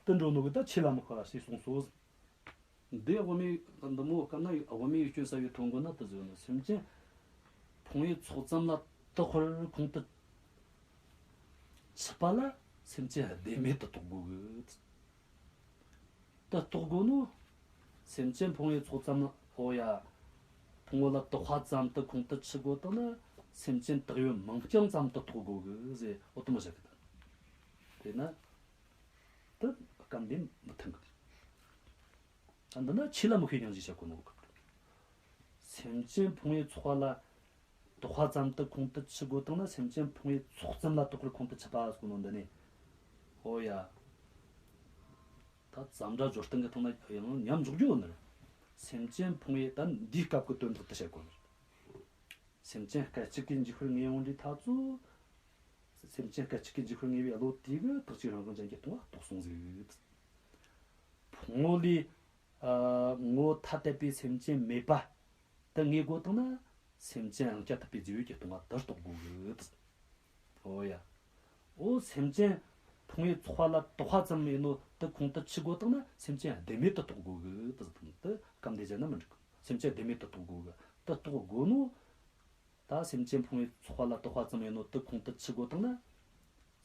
དེ་འགྲོ་ནོ་གི་ད་ཆོས་ལ་དམིགས་པ་ཞེས་གསུངས་སོ། འདི་དབུ་མའི་འདི་མོ་སྐབས་ན་དབུ་མའི་སྐྱོན་ས་ཡོད་ཐོན་གོ་ན་དེ་ཟེར་ནོ། སེམས་ཅན་ཕུང་པོའི་ཚོགས་ཙམ་ལ་གཏོགས་པར་ཁོང་དུ་ཆུད་པ་ལ་སེམས་ཅན་བདེན་མེད་དུ་རྟོགས་དགོས་གི། དེ་རྟོགས་དགོས་ནོ། སེམས་ཅན་ཕུང་པོའི་ཚོགས་ཙམ། འོ་ཡ། ཕུང་པོ་ལ་གཏོགས་པ་ཙམ་དུ་ཁོང་དུ་ཆུད་དགོས་དང་ན། སེམས་ཅན་དག་ཡོད་མིང་རྐྱང་ཙམ་དུ་རྟོགས་དགོས་གི་ཟེར། འོ་དེ་མོ་བཤད་གི། དེ་ན་དེ་སྐབས་འདི་མི་མཐུན་གི། ཨ་འདི་ན་ཆོས་ལ་དམིགས་པའི་སྙིང་རྗེ་བཤད་གོ་ནོ་གི། སེམས་ཅན་ཕུང་པོའི་ཚོགས་པ་ལ་གཏོགས་པ་ཙམ་དུ་ཁོང་དུ་ཆུད་དགོས་དང་ན། སེམས་ཅན་ཕུང་པོའི་ཚོགས་ཙམ་ལ་གཏོགས་པར་ཁོང་དུ་ཆུད་པ་ཟེར་གོ་ནོ་འདི་ནས། འོ་ཡ། ད་ཙམ་སྒྲ་སྦྱོར་སྟངས་ཀྱི་ཐོག་ན་ཡང་མཉམ་འཇོག་རྒྱུ་ཡོད་ནི་རེད། སེམས་ཅན་ཕུང་པོའི་ད་འདིའི་སྐབས་ཀྱི་དོན་དག་དེ་བཤད་གོ་ནི་རེད། སེམས་ཅན་སྐད་ཅིག་གིས་འཇིག་པར་ངེས་འོང་དུས་ཐག་ཆོད། སེམས་ཅན་སྐད་ཅིག་གིས་འཇིག་པར་ངེས་པའི་བློ་དེ་གིས་དག་བཅུའི་རང་དབང་ཅན་གྱི་སྟོང་པ་རྟོགས་སོང་ཟིག། ཕུང་པོ་ལས་ཨ་ངོ་བོ་ཐ་དད་པའི་སེམས་ཅན་མེད་པ་དེ་ངེས་དགོས་དང་ན། སེམས་ཅན་རང་རྐྱ་ཐུབ་པའི་རྫས་ཡོད་ཀྱི་སྟོང་པ་དེ་རྟོགས་དགོས་གི། འོ་ཡ། འོ་སེམས་ཅན་ཕུང་པོའི་ཚོགས་པ་ལ་གཏོགས་པ་ཙམ་ཡིན་ནོ་དེ་ཁོང་དུ་ཆུད་དགོས་དང་ན། སེམས་ཅན་བདེན་མེད་དུ་རྟོགས་དགོས་གི། དེ་ཟེར་དང་དེ་སྐབས་འདི་བྱས་ན་མི་འགྲིག་གི། སེམས་ཅན་བདེན་མེད་དུ་རྟོགས་དགོས་གི། དེ་རྟོགས་དགོས་ནོ། ད་སེམས་ཅན་ཕུང་པོའི་ཚོགས་པ་ལ་གཏོགས་པ་ཙམ་ཡིན་ནོ་དེ་ཁོང་དུ་ཆུད་དགོས་དང་ན།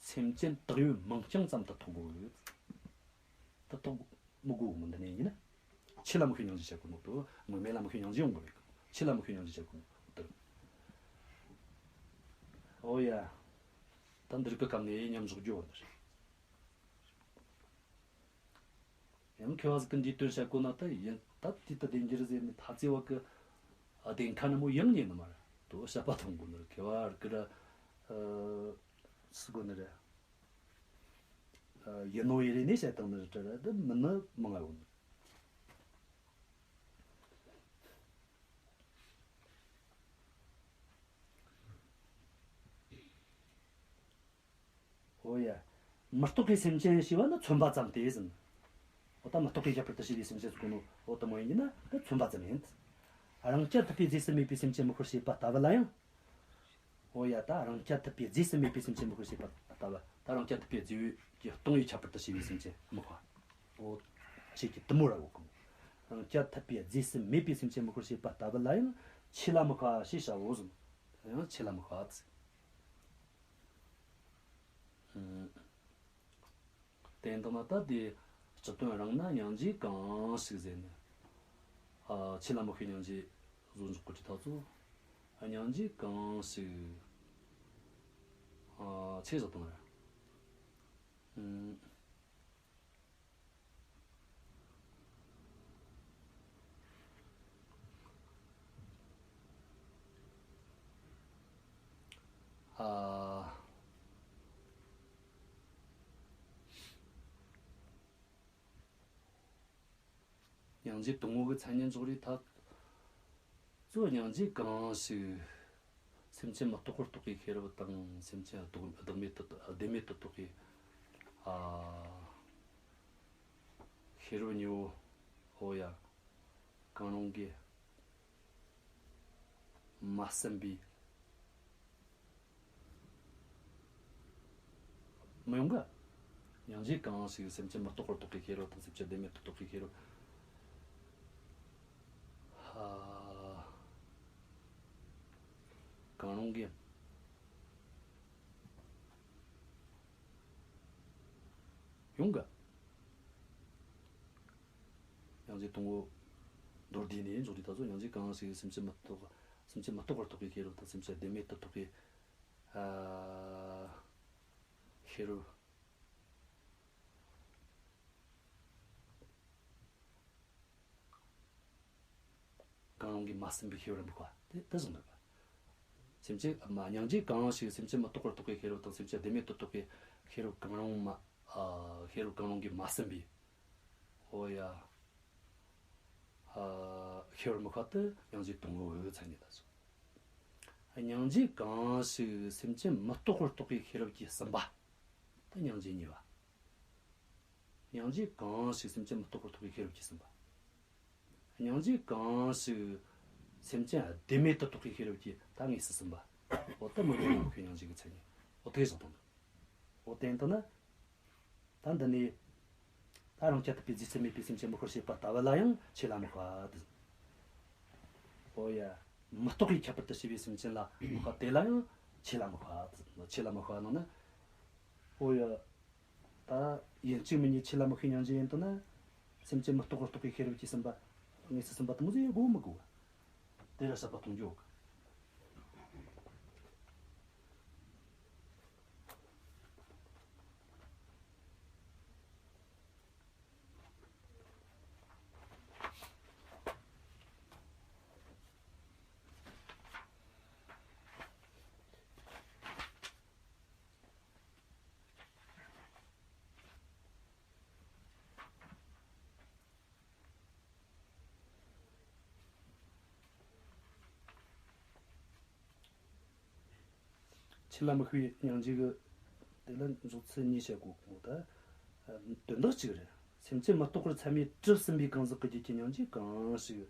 སེམས་ཅན་དག་ཡོད་མིང་རྐྱང་ཙམ་དུ་རྟོགས་དགོས་གི། དེ་རྟོགས་མི་དགོས་མོ། འདི་ནས་ཡིན་ན། ཆོས་ལ་དམིགས་པའི་སྙིང་རྗེ་བཤད་གོ་ནོ་དེ། དམིགས་མེད་ལ་དམིགས་པའི་སྙིང་རྗེ་ཡོང་གི་མེད་གི། ཆོས་ལ་དམིགས་པའི་སྙིང་རྗེ་བཤད་གོ་ནོ་དེ། འོ་ཡ། ད་འདིར་གི་སྐབས་ནས་མཉམ་འཇོག་རྒྱུ་བོ་འདི་རེད། ཡང་མཁས་པ་ཟིག་གིས་འདིའི་དོན་བཤད་གོ་ན་ད་ཡིན། ད་དུས་དེ་བདེན་རྒྱུ་རེད་ཟེར་ནས་ཐ་ཚེ་བ་གི་བདེན་ཁ་ནི་མོ་ཡང་རྙེད་ནི་མ་རེད། དེ་བཤད་པ་ཐོན་གོ་ནི་རེད། མཁས་པ་རིགས་གི་ར་ཨ་སུ་གོ་ནི་རེད། ཨ་ཡིན་ནོ་ཡིན་རེད་ནས་བཤད་བཏང་ནི་རེད་དྲ་ར། དེ་མིན་ནི་མང་ང་ཡོད་ནི། འོ་ཡ། མི་རྟག་པའི་སེམས་ཅན་ཞེས་པ་ནི་མཚོན་པ་ཙམ་སྟེ་ཟེར། འོ་ད་མི་རྟོག་པའི་ཁྱད་པར་དུ་བྱས་པའི་སེམས་ཅན་ཟེར་གོ་ནོ་འོ་དེ་མོ་ཡིན་གྱི་ན་ད་མཚོན་པ་ཙམ་ཡིན། རང་རྐྱ་ཐུབ་པའི་རྫས་སུ་མེད་པའི་སེམས་ཅན་མི་ཤོར་བྱེད་པ་ལྟ་བུ་ལ་ཡང་། འོ་ཡ། ད་རང་རྐྱ་ཐུབ་པའི་རྫས་སུ་མེད་པའི་སེམས་ཅན་མི་ཤོར་བྱེད་པ་ལྟ་བུ། ད་རང་རྐྱ་ཐུབ་པའི་རྫས་ཡོད་ཀྱི་སྟོང་པའི་ཁྱད་པར་དུ་བྱས་པའི་སེམས་ཅན་མི་ཤོར། འོ། ཆོས་ཀྱི་དེ་མོ་ར་ཡོད་གོ། རང་རྐྱ་ཐུབ་པའི་རྫས་སུ་མེད་པའི་སེམས་ཅན་མི་ཤོར་བྱེད་པ་ལྟ་བུ་ལ་ཡང་ཆོས་ལ་མི་ཤོར་ཞེས་བྱའོ་གསུངས། ཡང་ཆོས་ལ་མི་ཤོར། ཨུམ། དེ་ཡིན་དུས་ན་ད་དེ་སྤྱི་དོན་རང་ན་སྙིང་རྗེ་གང་ཞིག་ཟེར་ནས། ཨ། ཆོས་ལ་མི་ཤོར་སྙིང་རྗེ་བཟོ་འཇོག་གི་དུས་ད་ཚོ། ཨ། སྙིང་རྗེ་གང་ཞིག་ཨ། ཆོས་བཞག་བཏང་ན་ར། ཨུམ། ཨ། སྙིང་རྗེ་དང་པོ་གི་མཚན་ཉིད་འཇོག་རེས་ཐག་གཙོ། སྙིང་རྗེ་གང་ཞིག་སེམས་ཅན་མི་རྟག་པར་རྟོགས་པའི་ཤེས་རབ་དང་སེམས་ཅན་བདག་བདག་མེད་དུ་བདེན་མེད་དུ་རྟོགས་པའི། ཨ། ཤེས་རབ་གཉིས་པོ། འོ་ཡ། གང་རུང་གིས་མ་ཟིན་པའི། མི་ཡོང་གི། སྙིང་རྗེ་གང་ཞིག་སེམས་ཅན་མི་རྟག་པར་རྟོགས་པའི་ཤེས་རབ་དང་སེམས་ཅན་བདེན་མེད་དུ་རྟོགས་པའི་ཤེས་རབ། ཧ། གང་རུང་གིས་ཡོང་གི། སྙིང་རྗེ་དང་པོ་མདོར་བསྡུས་ནས་འཇོག་དུས་ད་གཟོད་སྙིང་རྗེ་གང་ཞིག་སེམས་ཅན་མི་རྟག་སེམས་ཅན་མི་རྟག་པར་རྟོགས་པའི་ཤེས་རབ་དང་སེམས་ཅན་བདེན་མེད་དུ་རྟོགས་པའི། ཨ། ཤེས་རབ། གང་རུང་གིས་མ་ཟིན་པའི་ཤེས་རབ་མི་ཤོར་བ་དེ་དེ་བཞིན་འདུག་ག། སེམས་ཅན་མ། སྙིང་རྗེ་གང་ཞིག་སེམས་ཅན་མི་རྟག་པར་རྟོགས་པའི་ཤེས་རབ་དང་སེམས་ཅན་བདེན་མེད་དུ་རྟོགས་པའི་ཤེས་རབ་གང་རུང་མ། ཨ། ཤེས་རབ་གང་རུང་གིས་མ་ཟིན་པའི། འོ་ཡ། ཨ། ཤེས་རབ་མི་ཤོར་བ་དེ་སྙིང་རྗེ་དང་པོའི་མཚན་ཉིད་ལ་སོགས། སྙིང་རྗེ་གང་ཞིག་སེམས་ཅན་མི་རྟག་པར་རྟོགས་པའི་ཤེས་རབ་ཀྱིས་ཟིན་པ། དེ་སྙིང་རྗེ་གཉིས་པ། སྙིང་རྗེ་གང་ཞིག་སེམས་ཅན་མི་རྟག་པར་རྟོགས་པའི་ཤེས་རབ་ཀྱིས་ཟིན་པ། སྙིང་རྗེ་གང་ཞིག་སེམས་ཅན་བདེན་མེད་དུ་རྟོགས་པའི་ཤེས་རབ་ཀྱིས་ད་དངོས་སུ་ཟིན་པ། འོ་དེ་མི་དམིགས་པའི་སྙིང་རྗེ་གི་མཚན་ཉིད། འོ་དེ་བཞག་བཏང་ནི། འོ་དེ་ཡིན་དུས་ན། ད་འདི་ནས། ད་རང་རྐྱ་ཐུབ་པའི་རྫས་སུ་མེད་པའི་སེམས་ཅན་མི་ཤོར་བྱེད་པ་ལྟ་བུ་ལ་ཡང་ཆོས་ལ་མི་ཤོར་བ་དེ། འོ་ཡ། མི་རྟག་པའི་ཁྱད་པར་དུ་བྱས་པའི་སེམས་ཅན་ལ་མི་ཤོར་བ་དེ་ལ་ཡང་ཆོས་ལ་མི་ཤོར་བ་དེ། ཆོས་ལ་མི་ཤོར་བ་ནང་ན། འོ་ཡ། ད་ཡིན་གཅིག་མིན་གཉིས་ཆོས་ལ་མི་ཤོར་སྙིང་རྗེ་ཡིན་དུས་ན། སེམས་ཅན་མི་རྟག་པར་རྟོགས་པའི་ཤེས་རབ་ཀྱིས་ཟིན་པ། དངོས་སུ་ཟིན་པ་དེ་མོ་ཟིག་དགོས་མི་དགོས། དེ་ར་བཤད་པ་གཏོང་རྒྱུ་ཡོད་གི། ཆོས་ལ་མི་ཤོར་བའི་སྙིང་རྗེ་གི་དེ་ལ་འཇོག་ཚུལ་གཉིས་བཤད་དགོས་གོ། ད་དོན་དག་གཅིག་རེད། སེམས་ཅན་མི་རྟག་པར་ཚད་མས་གྲུབ་ཟིན་པའི་གང་ཟག་གི་རྒྱུད་ཀྱི་སྙིང་རྗེ་གང་ཞིག་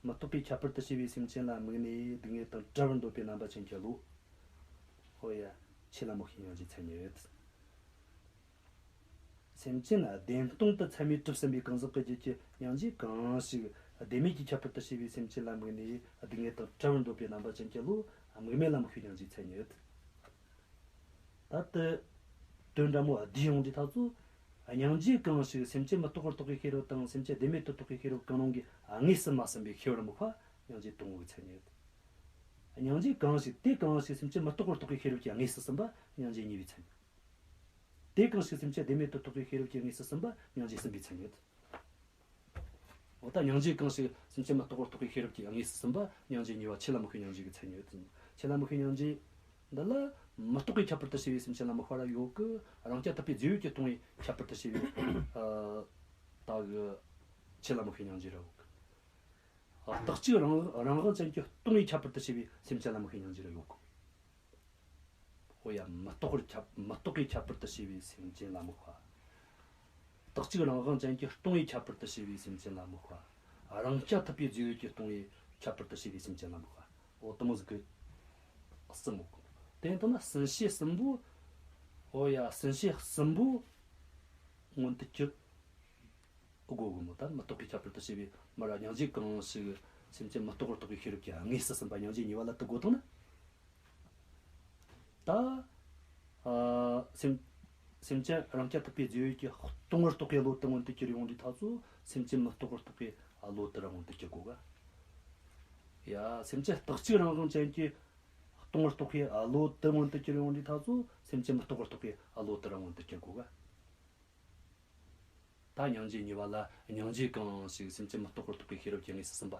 མི་རྟག་པའི་ཁྱད་པར་དུ་བྱས་པའི་སེམས་ཅན་ལ་དམིགས་ནས་སྡུག་བསྔལ་དང་བྲལ་བར་འདོད་པའི་རྣམ་པ་ཅན་གྱི་བློ། འོ་ཡ། ཆོས་ལ་མི་ཤོར་སྙིང་རྗེའི་མཚན་ཉིད། སེམས་ཅན་བདེན་སྟོང་དུ་ཚད་མས་གྲུབ་ཟིན་པའི་གང་ཟག་གི་རྒྱུད་ཀྱི་སྙིང་རྗེ་གང་ཞིག་བདེན་མེད་ཀྱི་ཁྱད་པར་དུ་བྱས་པའི་སེམས་ཅན་ལ་དམིགས་ནས་སྡུག་བསྔལ་དང་བྲལ་བར་འདོད་པའི་རྣམ་པ་ཅན་གྱི་བློ། དམིགས་མེད་ལ་མི་ཤོར་སྙིང་རྗེའི་མཚན་ཉིད། ད་དེ་དོན་འདྲ་མོ་བསྡུས་ཡོང་དུས་ད་ཚོ། སྙིང་རྗེ་གང་ཞིག་སེམས་ཅན་མི་རྟག་པར་རྟོགས་པའི་ཤེས་རབ་དང་སེམས་ཅན་བདེན་མེད་དུ་རྟོགས་པའི་ཤེས་རབ་གང་རུང་གིས་དངོས་སུ་མ་ཟིན་པའི་ཤེས་རབ་མི་ཤོར་བ་སྙིང་རྗེ་དང་པོ་གི་མཚན་ཉིད། སྙིང་རྗེ་གང་ཞིག་དེ་གང་ཞིག་སེམས་ཅན་མི་རྟག་པར་རྟོགས་པའི་ཤེས་རབ་ཀྱིས་དངོས་སུ་ཟིན་པ་སྙིང་རྗེ་གཉིས་པའི་མཚན་ཉིད། དེ་གང་ཞིག་སེམས་ཅན་བདེན་མེད་དུ་རྟོགས་པའི་ཤེས་རབ་ཀྱིས་དངོས་སུ་ཟིན་པ་སྙིང་རྗེ་གསུམ་པའི་མཚན་ཉིད། འོ་ད་སྙིང་རྗེ་གང་ཞིག་སེམས་ཅན་མི་རྟག་པར་རྟོགས་པའི་ཤེས་རབ་ཀྱིས་དངོས་སུ་ཟིན་པ་སྙིང་རྗེ་གཉིས་པ་ཆོས་ལ་མི་ཤོར་སྙིང་རྗེ་གི་མཚན་ཉིད། ཆོས་ལ་མི་ཤོར་སྙིང་རྗེ་འདི་ལ་མི་རྟག་པའི་ཁྱད་པར་དུ་བྱས་པའི་སེམས་ཅན་ལ་མི་ཤོར་ར་ཡོད་གི། རང་རྐྱ་ཐུབ་པའི་རྫས་ཡོད་ཀྱིས་སྟོང་པའི་ཁྱད་པར་དུ་བྱས་པའི་ཨ་ད་གི་ཆོས་ལ་མི་ཤོར་སྙིང་རྗེ་ར་ཡོད་གི། རྟག་གཅིག་རང་རང་དབང་ཅན་གྱིས་སྟོང་པའི་ཁྱད་པར་དུ་བྱས་པའི་སེམས་ཅན་ལ་མི་ཤོར་སྙིང་རྗེ་ར་ཡོད་གི། འོ་ཡ། མི་རྟག་པར་ཁྱད་མི་རྟག་པའི་ཁྱད་པར་དུ་བྱས་པའི་སེམས་ཅན་ལ་མི་ཤོར། རྟག་གཅིག་རང་དབང་ཅན་གྱིས་སྟོང་ངེ་ཁྱད་པར་དུ་བྱས་པའི་སེམས་ཅན་ལ་དམིགས་པ། རང་རྐྱ་ཐུབ་པའི་རྫས་ཡོད་ཀྱིས་སྟོང་ངེ་ཁྱད་པར་དུ་བྱས་པའི་སེམས་ཅན་ལ་དམིགས་པ། འོ་དེ་མོ་ཟིག་གི་གསུམ་མོ། དེ་ཡིན་དང་ན་ཟིན་བྱས་གསུམ་པོ། འོ་ཡ། ཟིན་བྱས་གསུམ་པོ་མངོན་དུ་གྱུར་དགོས་གི་མོ། ད་མི་རྟག་པའི་ཁྱད་པར་དུ་བྱས་པའི་མར་ར་སྙིང་རྗེ་གང་ཞིག་སེམས་ཅན་མི་རྟག་པར་རྟོགས་པའི་ཤེས་རབ་ཀྱིས་དངོས་སུ་ཟིན་པ་སྙིང་རྗེ་གཉིས་པ་ལ་དེ་དགོས་དང་ན། ད། ཨ། སེམས། སེམས་ཅན་རང་རྐྱ་ཐུབ་པའི་རྫས་ཡོད་ཀྱིས་སྟོང་པར་རྟོགས་པའི་བློ་དེ་མངོན་དུ་གྱུར་ཡོང་དུས་ཐག་ཆོད་སེམས་ཅན་མི་རྟག་པར་རྟོགས་པའི་བློ་དེ་ར་མངོན་དུ་གྱུར་དགོས་ག། ཡ། སེམས་ཅན་རྟག་གཅིག་རང་དབང་ཅན་གྱིས་སྟོང་པར་རྟོགས་པའི་བློ་དེ་མངོན་དུ་གྱུར་ཡོང་དུས་ཐག་ཆོད་སེམས་ཅན་མི་རྟག་པར་རྟོགས་པའི་བློ་དེ་ར་མངོན་དུ་གྱུར་དགོས་ག། ད་སྙིང་རྗེ་གཉིས་པ་ལ་སྙིང་རྗེ་གང་ཞིག་སེམས་ཅན་མི་རྟག་པར་རྟོགས་པའི་ཤེས་རབ་ཀྱིས་དངོས་སུ་ཟིན་པ།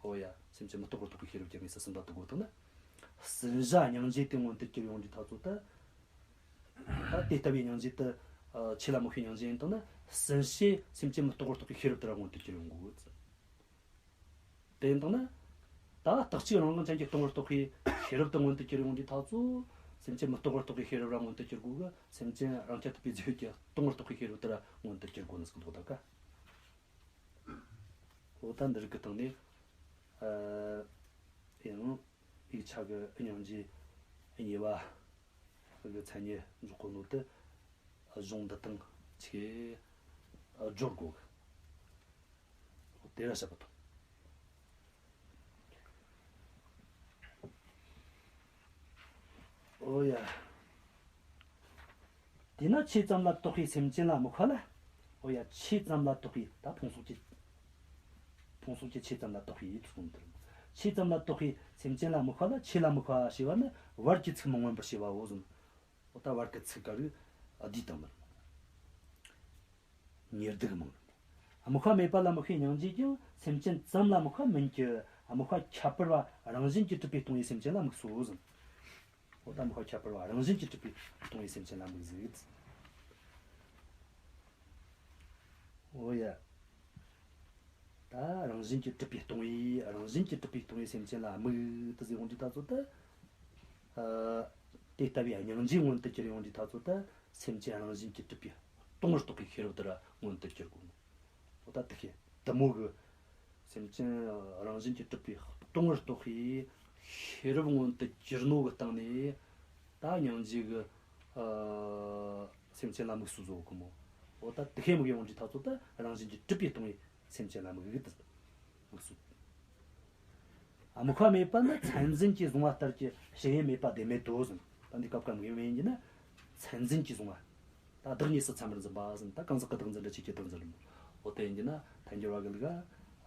ཨོ་ཡ། སེམས་ཅན་མི་རྟག་པར་རྟོགས་པའི་ཤེས་རབ་ཀྱིས་དངོས་སུ་ཟིན་པ་དེ་དགོས་དང་ན། ཟིན་བྱ་སྙིང་རྗེ་དེ་མངོན་དུ་གྱུར་ཡོང་དུས་ཐག་ཆོད་ད། ད་དེ་ལྟ་བུའི་སྙིང་རྗེ་དེ། ཨ། ཆོས་ལ་དམིགས་པའི་སྙིང་རྗེ་ཡིན་དང་ན་ཟིན་བྱས་སེམས་ཅན་མི་རྟག་པར་རྟོགས་པའི་ཤེས་རབ་དེ་ར་མངོན་དུ་གྱུར་ཡོང་དགོས། དེ་ཡིན་དང་ན། ད་རྟག་གཅིག་རང་དབང་ཅན་གྱིས་སྟོང་པར་རྟོགས་པའི་ཤེས་རབ་དེ་མངོན་དུ་གྱུར་ཡོང་དུས་ཐག་ཆོད་སེམས་ཅན་མི་རྟག་པར་རྟོགས་པའི་ཤེས་རབ་ར་མངོན་དུ་གྱུར་དགོས་གི། སེམས་ཅན་རང་རྐྱ་ཐུབ་པའི་རྫས་ཡོད་ཀྱིས་སྟོང་པར་རྟོགས་པའི་ཤེས་རབ་དེ་ར་མངོན་དུ་གྱུར་དགོས་ནི་ཟིག་འདུག་ད་ག། འོ་ད་འདི་རིགས་ཀྱི་སྟེང་ནས། ཨ། ཡང་ཡིག་ཆ་གི་སྙིང་རྗེ་གཉིས་པ་གི་མཚན་ཉིད་འཇོག་གོ་ནོ་དེ་གཞུང་འདི་དང་ཆེས་སྦྱོར་དགོས་གི། དེ་ར་བཤད་པ་དང་། ཨོ་ཡ། དེས་ན་ཆོས་ཙམ་ལ་བརྟགས་པའི་སེམས་ཅན་ལ་དམིགས་པ་ལ། ཨོ་ཡ། ཆོས་ཙམ་ལ་བརྟགས་པའི་ད་ཕུང་སོགས་ཀྱི། ཕུང་སོགས་ཀྱི་ཆོས་ཙམ་ལ་བརྟགས་པའི་ཡིད་གསུངས་དོན། ཆོས་ཙམ་ལ་བརྟགས་པའི་སེམས་ཅན་ལ་དམིགས་པ་ལ་ཆོས་ལ་དམིགས་པ་ཞེས་པ་ནི་བར་གྱི་ཚིག་མི་མངོན་པར་བྱས་པའོ་ཟེར། ཨོ་ད་བར་གྱི་ཚིག་ག་རུ་བསྡུས་བཏང་ནི། ཉེར་བསྡུ་གི་མིང་རེད། དམིགས་པ་མེད་པ་ལ་དམིགས་པའི་སྙིང་རྗེས་ཀྱང་སེམས་ཅན་ཙམ་ལ་དམིགས་པ་མིན་གྱི། དམིགས་པ་ཁྱད་པར་བ་རང་བཞིན་གྱིས་གྲུབ་པས་སྟོང་བའི་སེམས་ཅན་ལ་དམིགས་སོ་ཟེར། འོ་ད་དམིགས་པ་ཁྱད་པར་བ་རང་བཞིན་གྱིས་གྲུབ་པས་སྟོང་བའི་སེམས་ཅན་ལ་དམིགས་ཟིག། འོ་ཡ། ད་རང་བཞིན་གྱིས་གྲུབ་པས་སྟོང་བའི། རང་བཞིན་གྱིས་གྲུབ་པས་སྟོང་བའི་སེམས་ཅན་ལ་དམིགས་དེ་ཟེར་ཡོང་དུས་ད་ཚོད་ད། ཨ། དེ་ལྟ་བུའི་སྙིང་རྗེ་མངོན་དུ་གྱུར་ཡོང་དུས་ད་ཚོད་ད་སེམས་ཅན་རང་བཞིན་གྱིས་གྲུབ་པས་སྟོང་པར་རྟོགས་པའི་ཤེས་རབ་དེ་ར་མངོན་དུ་གྱུར་དགོས་ནོ། འོ་ད་དེ་ཤེས་དེ་མོ་གི། སེམས་ཅན་རང་བཞིན་གྱིས་གྲུབ་པས་སྟོང་པར་རྟོགས་པའི་ཤེས་རབ་མངོན་དུ་གྱུར་ནོ་གི་སྟེང་ནས་ད་སྙིང་རྗེ་གི། ཨ། སེམས་ཅན་ལ་དམིགས་སུ་བཟོ་གི་མོ། འོ་ད་དེ་ཤེས་མི་གི་ཡོང་དུས་ད་ཚོད་ད་རང་བཞིན་གྱིས་གྲུབ་པས་སྟོང་བའི་སེམས་ཅན་ལ་དམིགས་གི་དེ་དམིགས་སུ། དམིགས་པ་མེད་པ་ནི་མཚན་འཛིན་གྱིས་བཟུང་བ་ལྟར་གྱི་ཞེན་ཡུལ་མེད་པ་བདེན་མེད་དོ་ཟེར། ད་འདི་སྐབས་ཀ་དམིགས་ཡུལ་མེད་ཡིན་གྱི་ན་མཚན་འཛིན་གྱིས་བཟུང་བ། ད་བདག་གཉིས་སུ་ཚད་མར་འཛིན་པ་ཟེར། ད་གང་ཟག་གི་བདག་འཛིན་ར་ཆོས་ཀྱི་བདག་འཛིན་ར་མོ། འོ་དེ་ཡིན་གྱི་ན་ཐལ་འགྱུར་བ་གི་ལུགས་ལ།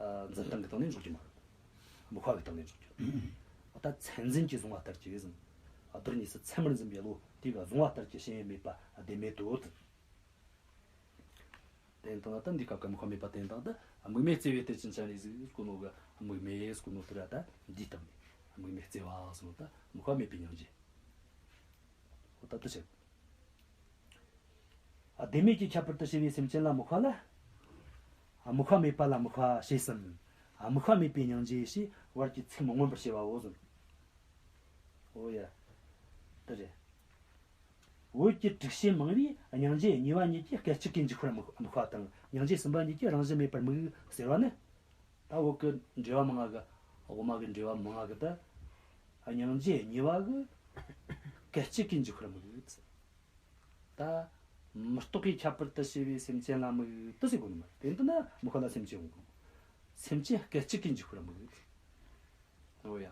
ཨ། འཛིན་སྟངས་ཀྱི་སྟེང་ནས་འཇོག་རྒྱུ་མ་རེད། དམིགས་པ་གི་སྟེང་ནས་འཇོག་རྒྱུ། འོ་ད་མཚན་འཛིན་གྱིས་བཟུང་བ་ལྟར་གྱི་ཟེར། ཨ། བདག་གཉིས་སུ་ཚད་མར་འཛིན་པའི་བློ་དེ་ག་བཟུང་བ་ལྟར་གྱི་ཞེན་ཡུལ་མེད་པ་བདེན་མེད་དོ་ཟེར། དེ་ཡིན་དང་ད་འདི་སྐབས་ཀྱི་དམིགས་པ་མེད་པ་དེ་ཡིན་དང་ད་དམིགས་མེད་བརྩེ་བའི་གཏེར་ཆེན་ཅན་རེད་ཟེར་གོ་ནོ་གི། དམིགས་མེད་ཟེར་གོ་ནོ་དེ་ར་ད་འདིའི་སྟེང་ནས་དམིགས་མེད་བརྩེ་བ་ཟེར་ནོ་ད་དམིགས་པ་མེད་པའི་སྙིང་རྗེ། འོ་ད་དེ་བྱེད། ཨ། བདེན་མེད་ཀྱི་ཁྱད་པར་དུ་བྱས་པའི་སེམས་ཅན་ལ་དམིགས་པ་ལ། དམིགས་པ་མེད་པ་ལ་དམིགས་པ་ཞེས་སམ། དམིགས་པ་མེད་པའི་སྙིང་རྗེ་ཞེས་བར་གྱི་ཚིག་མི་མངོན་པར་བྱས་པའོ་ཟེར། འོ་ཡ། དེ་རེད། བོད་ཀྱི་དྲུག་ཤེས་མང་བས་སྙིང་རྗེ་གཉིས་པ་ཉིད་ཀྱིས་སྐད་ཅིག་གིས་འཇིག་པར་དམིགས། དམིགས་པ་དང་། སྙིང་རྗེ་གསུམ་པ་ཉིད་ཀྱིས་རང་བཞིན་མེད་པར་དམིགས་ཟེར་བ་ནི། ད་བོད་ཀྱི་འགྲེལ་བ་མང་ང་གི། དབུ་མ་གི་འགྲེལ་བ་མང་ང་གི་ད། སྙིང་རྗེ་གཉིས་པ་གིས་སྐད་ཅིག་གིས་འཇིག་པར་དམིགས། ད་མི་རྟག་པའི་ཁྱད་པར་དུ་བྱས་པའི་སེམས་ཅན་ལ་དམིགས་དེ་ཟེར་གོ་ནི་མ་རེད། དེ་འདི་ན་དམིགས་པ་ལ་སེམས་ཅན་ཡོང་གི། སེམས་ཅན་སྐད་ཅིག་གིས་འཇིག་པར་དམིགས། འོ་ཡ།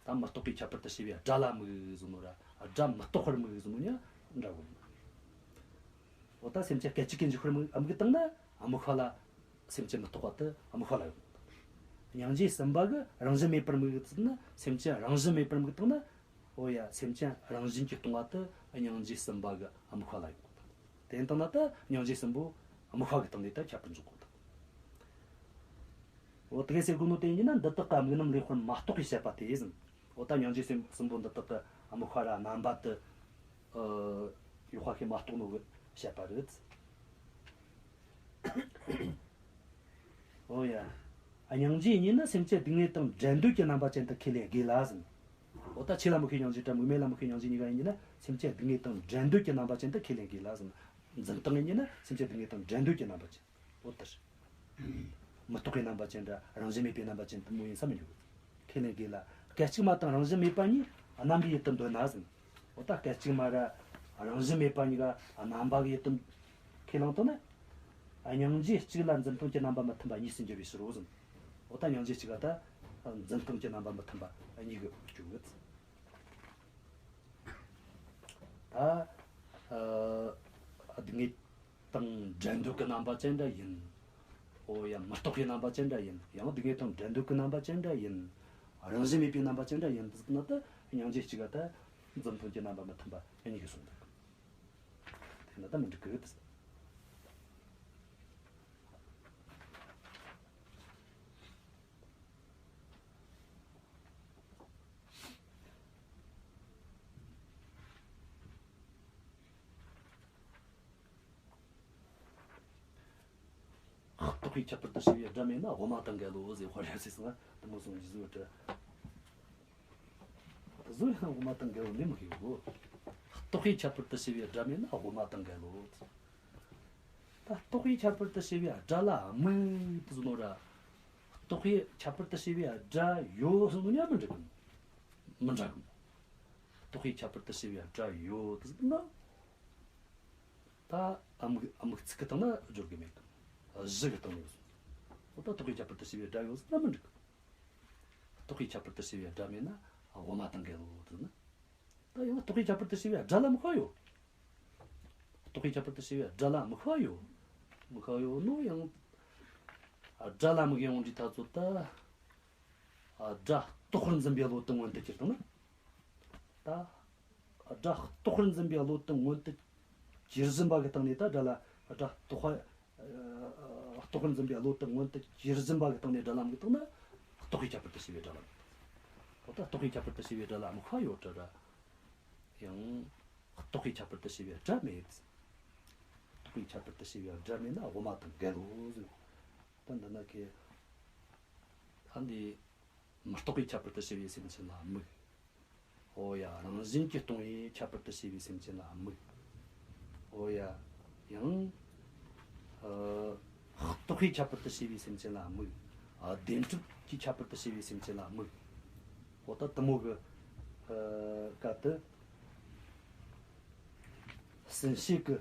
ད་མི་རྟག་པའི་ཁྱད་པར་དུ་བྱས་པའི་དགྲ་ལ་དམིགས་ཟེར་ནོ་ར་དགྲ་མི་རྟག་པར་དམིགས་ཟེར་ནོ་གཉིས་འདྲ་གོ་ནི་མ་རེད། འོ་ད་སེམས་ཅན་སྐད་ཅིག་གིས་འཇིག་པར་དམིགས། དམིགས་བཏང་ན་དམིགས་པ་ལ། སེམས་ཅན་མི་རྟག་པ་དེ་དམིགས་པ་ལ་ཡོང་། སྙིང་རྗེ་གསུམ་པ་གིས་རང་བཞིན་མེད་པར་དམིགས་ཟེར་ན་སེམས་ཅན་རང་བཞིན་མེད་པར་དམིགས་བཏང་ན། འོ་ཡ། སེམས་ཅན་རང་བཞིན་གྱིས་སྟོང་བ་དེ་སྙིང་རྗེ་གསུམ་པ་གི་དམིགས་པ་ལ་ཡོང་། དེ་ཡིན་དང་ན་ད་སྙིང་རྗེ་གསུམ་པོ་དམིགས་པ་གི་སྟེང་ནས་ད་ཁྱད་པར་འཇོག་གོ་ད། འོ་དེ་ག་ཟེར་གོ་ནོ་དེ་ཡིན་ན་འདི་དག་གི་དམིགས་རྣམ་ལེགས་པར་མ་རྟོགས་པའི་བཤད་པ་དེ་ཟེར། འོ་ད་སྙིང་རྗེ་གསུམ་གསུམ་པོ་འདི་དག་གི་དམིགས་པ་ར་རྣམ་པ་དེ། ཨ། ཡག་པ་ཞིག་མ་རྟོགས་ནོ་གི་བཤད་པ་རེད། འོ་ཡ། སྙིང་རྗེ་གཉིས་ནི་སེམས་ཅན་སྡུག་བསྔལ་དང་བྲལ་འདོད་ཀྱི་རྣམ་པ་ཅན་དུ་ཁས་ལེན་དགོས་ལ་ཟེར། འོ་ད་ཆོས་ལ་དམིགས་པའི་སྙིང་རྗེ་དང་དམིགས་མེད་ལ་དམིགས་པའི་སྙིང་རྗེ་གཉིས་ཀ་ཡིན་གྱི་ན་སེམས་ཅན་སྡུག་བསྔལ་དང་བྲལ་འདོད་ཀྱི་རྣམ་པ་ཅན་དུ་ཁས་ལེན་དགོས་ལ་ཟེར། འཛིན་སྟངས་ཡིན་ན་སེམས་ཅན་སྡུག་བསྔལ་དང་འབྲལ་འདོད་ཀྱི་རྣམ་པ་ཅན། འོ་དེ་རེད། མི་རྟག་པའི་རྣམ་པ་ཅན་ར་རང་བཞིན་མེད་པའི་རྣམ་པ་ཅན་དེ་མོ་ཡིན་ས་མི་འགྱུར་གི། ཁས་ལེན་དགོས་ལ། སྐད་ཅིག་མ་དང་རང་བཞིན་མེད་པ་གཉིས་རྣམ་པའི་ཡུལ་དུ་འདོད་ན་ཟེར། འོ་ད་སྐད་ཅིག་མ་ར་རང་བཞིན་མེད་པ་གཉིས་ཀ་རྣམ་པ་གི་ཡུལ་དུ་ཁས་བླངས་བཏང་ན། སྙིང་རྗེ་གཅིག་ལ་འཛིན་སྟངས་ཀྱི་རྣམ་པ་མི་མཐུན་པ་གཉིས་སུ་འགྱུར་བའི་ཕྱིར་རོ་ཟེར། འོ་ད་སྙིང་རྗེ་གཅིག་ག་ད་འཛིན་སྟངས་ཀྱི་རྣམ་པ་མི་མཐུན་པ་གཉིས་ཀྱི་འགྱུར་གི། ད་ཨ་སྡུག་བསྔལ་དང་འབྲལ་འདོད་ཀྱི་རྣམ་པ་ཅན་འདྲ་ཡིན། འོ་ཡང་མི་རྟག་པའི་རྣམ་པ་ཅན་འདྲ་ཡིན། ཡང་སྡུག་བསྔལ་དང་འབྲལ་འདོད་ཀྱི་རྣམ་པ་ཅན་འདྲ་ཡིན། རང་བཞིན་མེད་པའི་རྣམ་པ་ཅན་འདྲ་ཡིན་ཟེར་ན་ད་སྙིང་རྗེ་གཅིག་ག་ད་འཛིན་སྟངས་ཀྱི་རྣམ་པ་མི་མཐུན་པ་གཉིས་ཀྱིས་གསུངས་འདུག། དེ་ན་ད་མི་འགྲིག་གི་ཟེར། རྟག་པའི་ཁྱད་པར་དུ་བྱས་པའི་སྒྲ་མེད་ན་དབུ་མ་དང་འགལ་ལོ་ཟེར། དཔལ་ཡབ་སྲས་ཟེར་ན་དེ་མོ་གསུངས་ཀྱི་ཟིག་ཡོད་དྲ། དེ་ཟོ་ཡང་དབུ་མ་དང་འགལ་ལོ་ནི་མི་ཤེས་གོ། རྟག་པའི་ཁྱད་པར་དུ་བྱས་པའི་སྒྲ་མེད་ན་དབུ་མ་དང་འགལ་ལོ། ད་རྟག་པའི་ཁྱད་པར་དུ་བྱས་པའི་སྒྲ་ལ་དམིགས་དེ་ཟོ་ནོ་ར། རྟག་པའི་ཁྱད་པར་དུ་བྱས་པའི་སྒྲ་ཡོད་ཟེར་ནོ་ནི་མི་འགྲིག་གམ། མི་འདྲ་གམ། རྟག་པའི་ཁྱད་པར་དུ་བྱས་པའི་སྒྲ་ཡོད་དེ་ཟེར་ན། ད་དམིགས་དམིགས་ཚིག་གི་སྟེང་ན་སྦྱོར་གི་མེད་གམ། གཞི་གི་སྟེང་ན་ཡོད་ཟེར། འོ་ད་རྟག་པའི་ཁྱད་པར་དུ་བྱས་པའི་སྒྲ་ཡོད་ཟེར་ན་མི་འགྲིག་གམ། རྟག་པའི་ཁྱད་པར་དུ་བྱས་པའི་སྒྲ་མེད་ན་དབུ་མ་དང་འགལ་ལོ་དེ་ན། ད་ཡང་རྟག་པའི་ཁྱད་པར་དུ་བྱས་པའི་སྒྲ་ལ་དམིགས་པ་ཡོད། རྟག་པའི་ཁྱད་པར་དུ་བྱས་པའི་སྒྲ་ལ་དམིགས་པ་ཡོད། དམིགས་པ་ཡོད་ནོ་ཡང་། སྒྲ་ལ་དམིགས་ཡོང་དུས་ད་ཚོད་ད། སྒྲ་རྟག་པར་འཛིན་པའི་བློ་དེ་མངོན་དུ་གྱུར་བཏང་ན། ད། སྒྲ་རྟག་པར་འཛིན་པའི་བློ་དེ་མངོན་དུ་གྱུར་བཞིན་པ་གི་སྟེང་ནས་ད་སྒྲ་ལ་སྒྲ་རྟག་པ། རྟག་པར་འཛིན་པའི་བློ་དེ་མངོན་དུ་གྱུར་བཞིན་པ་གི་སྟེང་ནས་སྒྲ་ལ་དམིགས་བཏང་ན། རྟག་པའི་ཁྱད་པར་དུ་བྱས་པའི་སྒྲ་ལ་དམིགས། འོ་ད་རྟག་པའི་ཁྱད་པར་དུ་བྱས་པའི་སྒྲ་ལ་དམིགས་པ་ཡོད་དྲ་ར། ཡང་། རྟག་པའི་ཁྱད་པར་དུ་བྱས་པའི་སྒྲ་མེད། རྟག་པའི་ཁྱད་པར་དུ་བྱས་པའི་སྒྲ་མེད་ན་དབུ་མ་དང་འགལ་ལོ་ཟེར། ད་འདི་ན་ཁེ། ད་འདི། མི་རྟག་པའི་ཁྱད་པར་དུ་བྱས་པའི་སེམས་ཅན་ལ་དམིགས། འོ་ཡ། རང་བཞིན་གྱིས་སྟོང་པའི་ཁྱད་པར་དུ་བྱས་པའི་སེམས་ཅན་ལ་དམིགས། འོ་ཡ། ཡང་། ཨ། རྟག་པའི་ཁྱད་པར་དུ་བྱས་པའི་སེམས་ཅན་ལ་དམིགས། ཨ། བདེན་གྲུབ་ཀྱི་ཁྱད་པར་དུ་བྱས་པའི་སེམས་ཅན་ལ་དམིགས། འོ་ད་དེ་མོ་གི། ཨ། སྐབས་དེ། ཟིན་བྱེད་ཀྱི་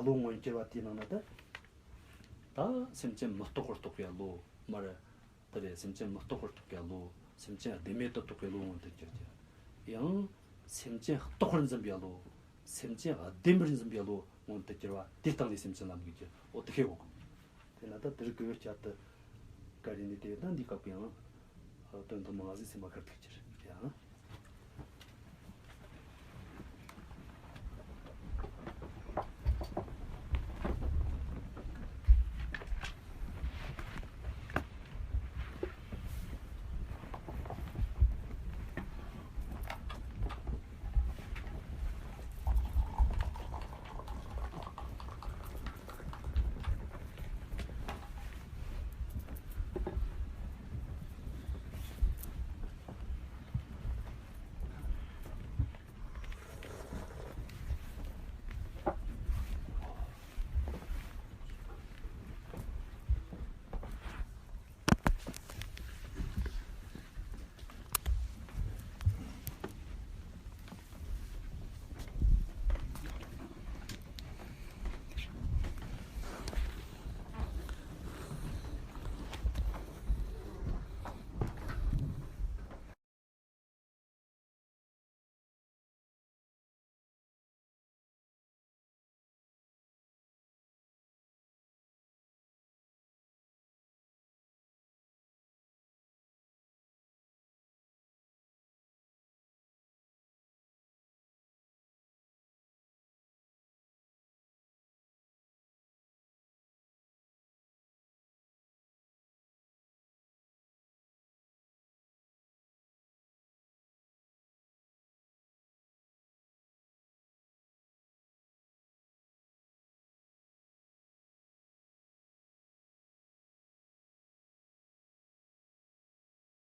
བློ་མངོན་གྱུར་བ་དེའི་ནང་ན་ད། ད་སེམས་ཅན་མི་རྟག་པར་རྟོགས་པའི་བློ་མར། དེ་རེད། སེམས་ཅན་མི་རྟག་པར་རྟོགས་པའི་བློ། སེམས་ཅན་བདེན་མེད་དུ་རྟོགས་པའི་བློ་མངོན་དུ་གྱུར་ཅིང་། ཡང་སེམས་ཅན་རྟག་པར་འཛིན་པའི་བློ། སེམས་ཅན་བདེན་པར་འཛིན་པའི་བློ་མངོན་དུ་གྱུར་བ་དེའི་སྟེང་ནས་སེམས་ཅན་ལ་དམིགས་ཀྱི། འོ་དེ་ཤེས་དགོས་གི། དེ་ན་ད་དེ་རིགས་ཀྱི་སྐྱར་དུ་བཀར་ནས་དེ་ཡོད་ན་འདིའི་སྐབས་ཀྱི་ཡང་དོན་དུ་མ་ཟིག་སེམས་པ་ཁར་ཐུག་ཅིག་ཡང་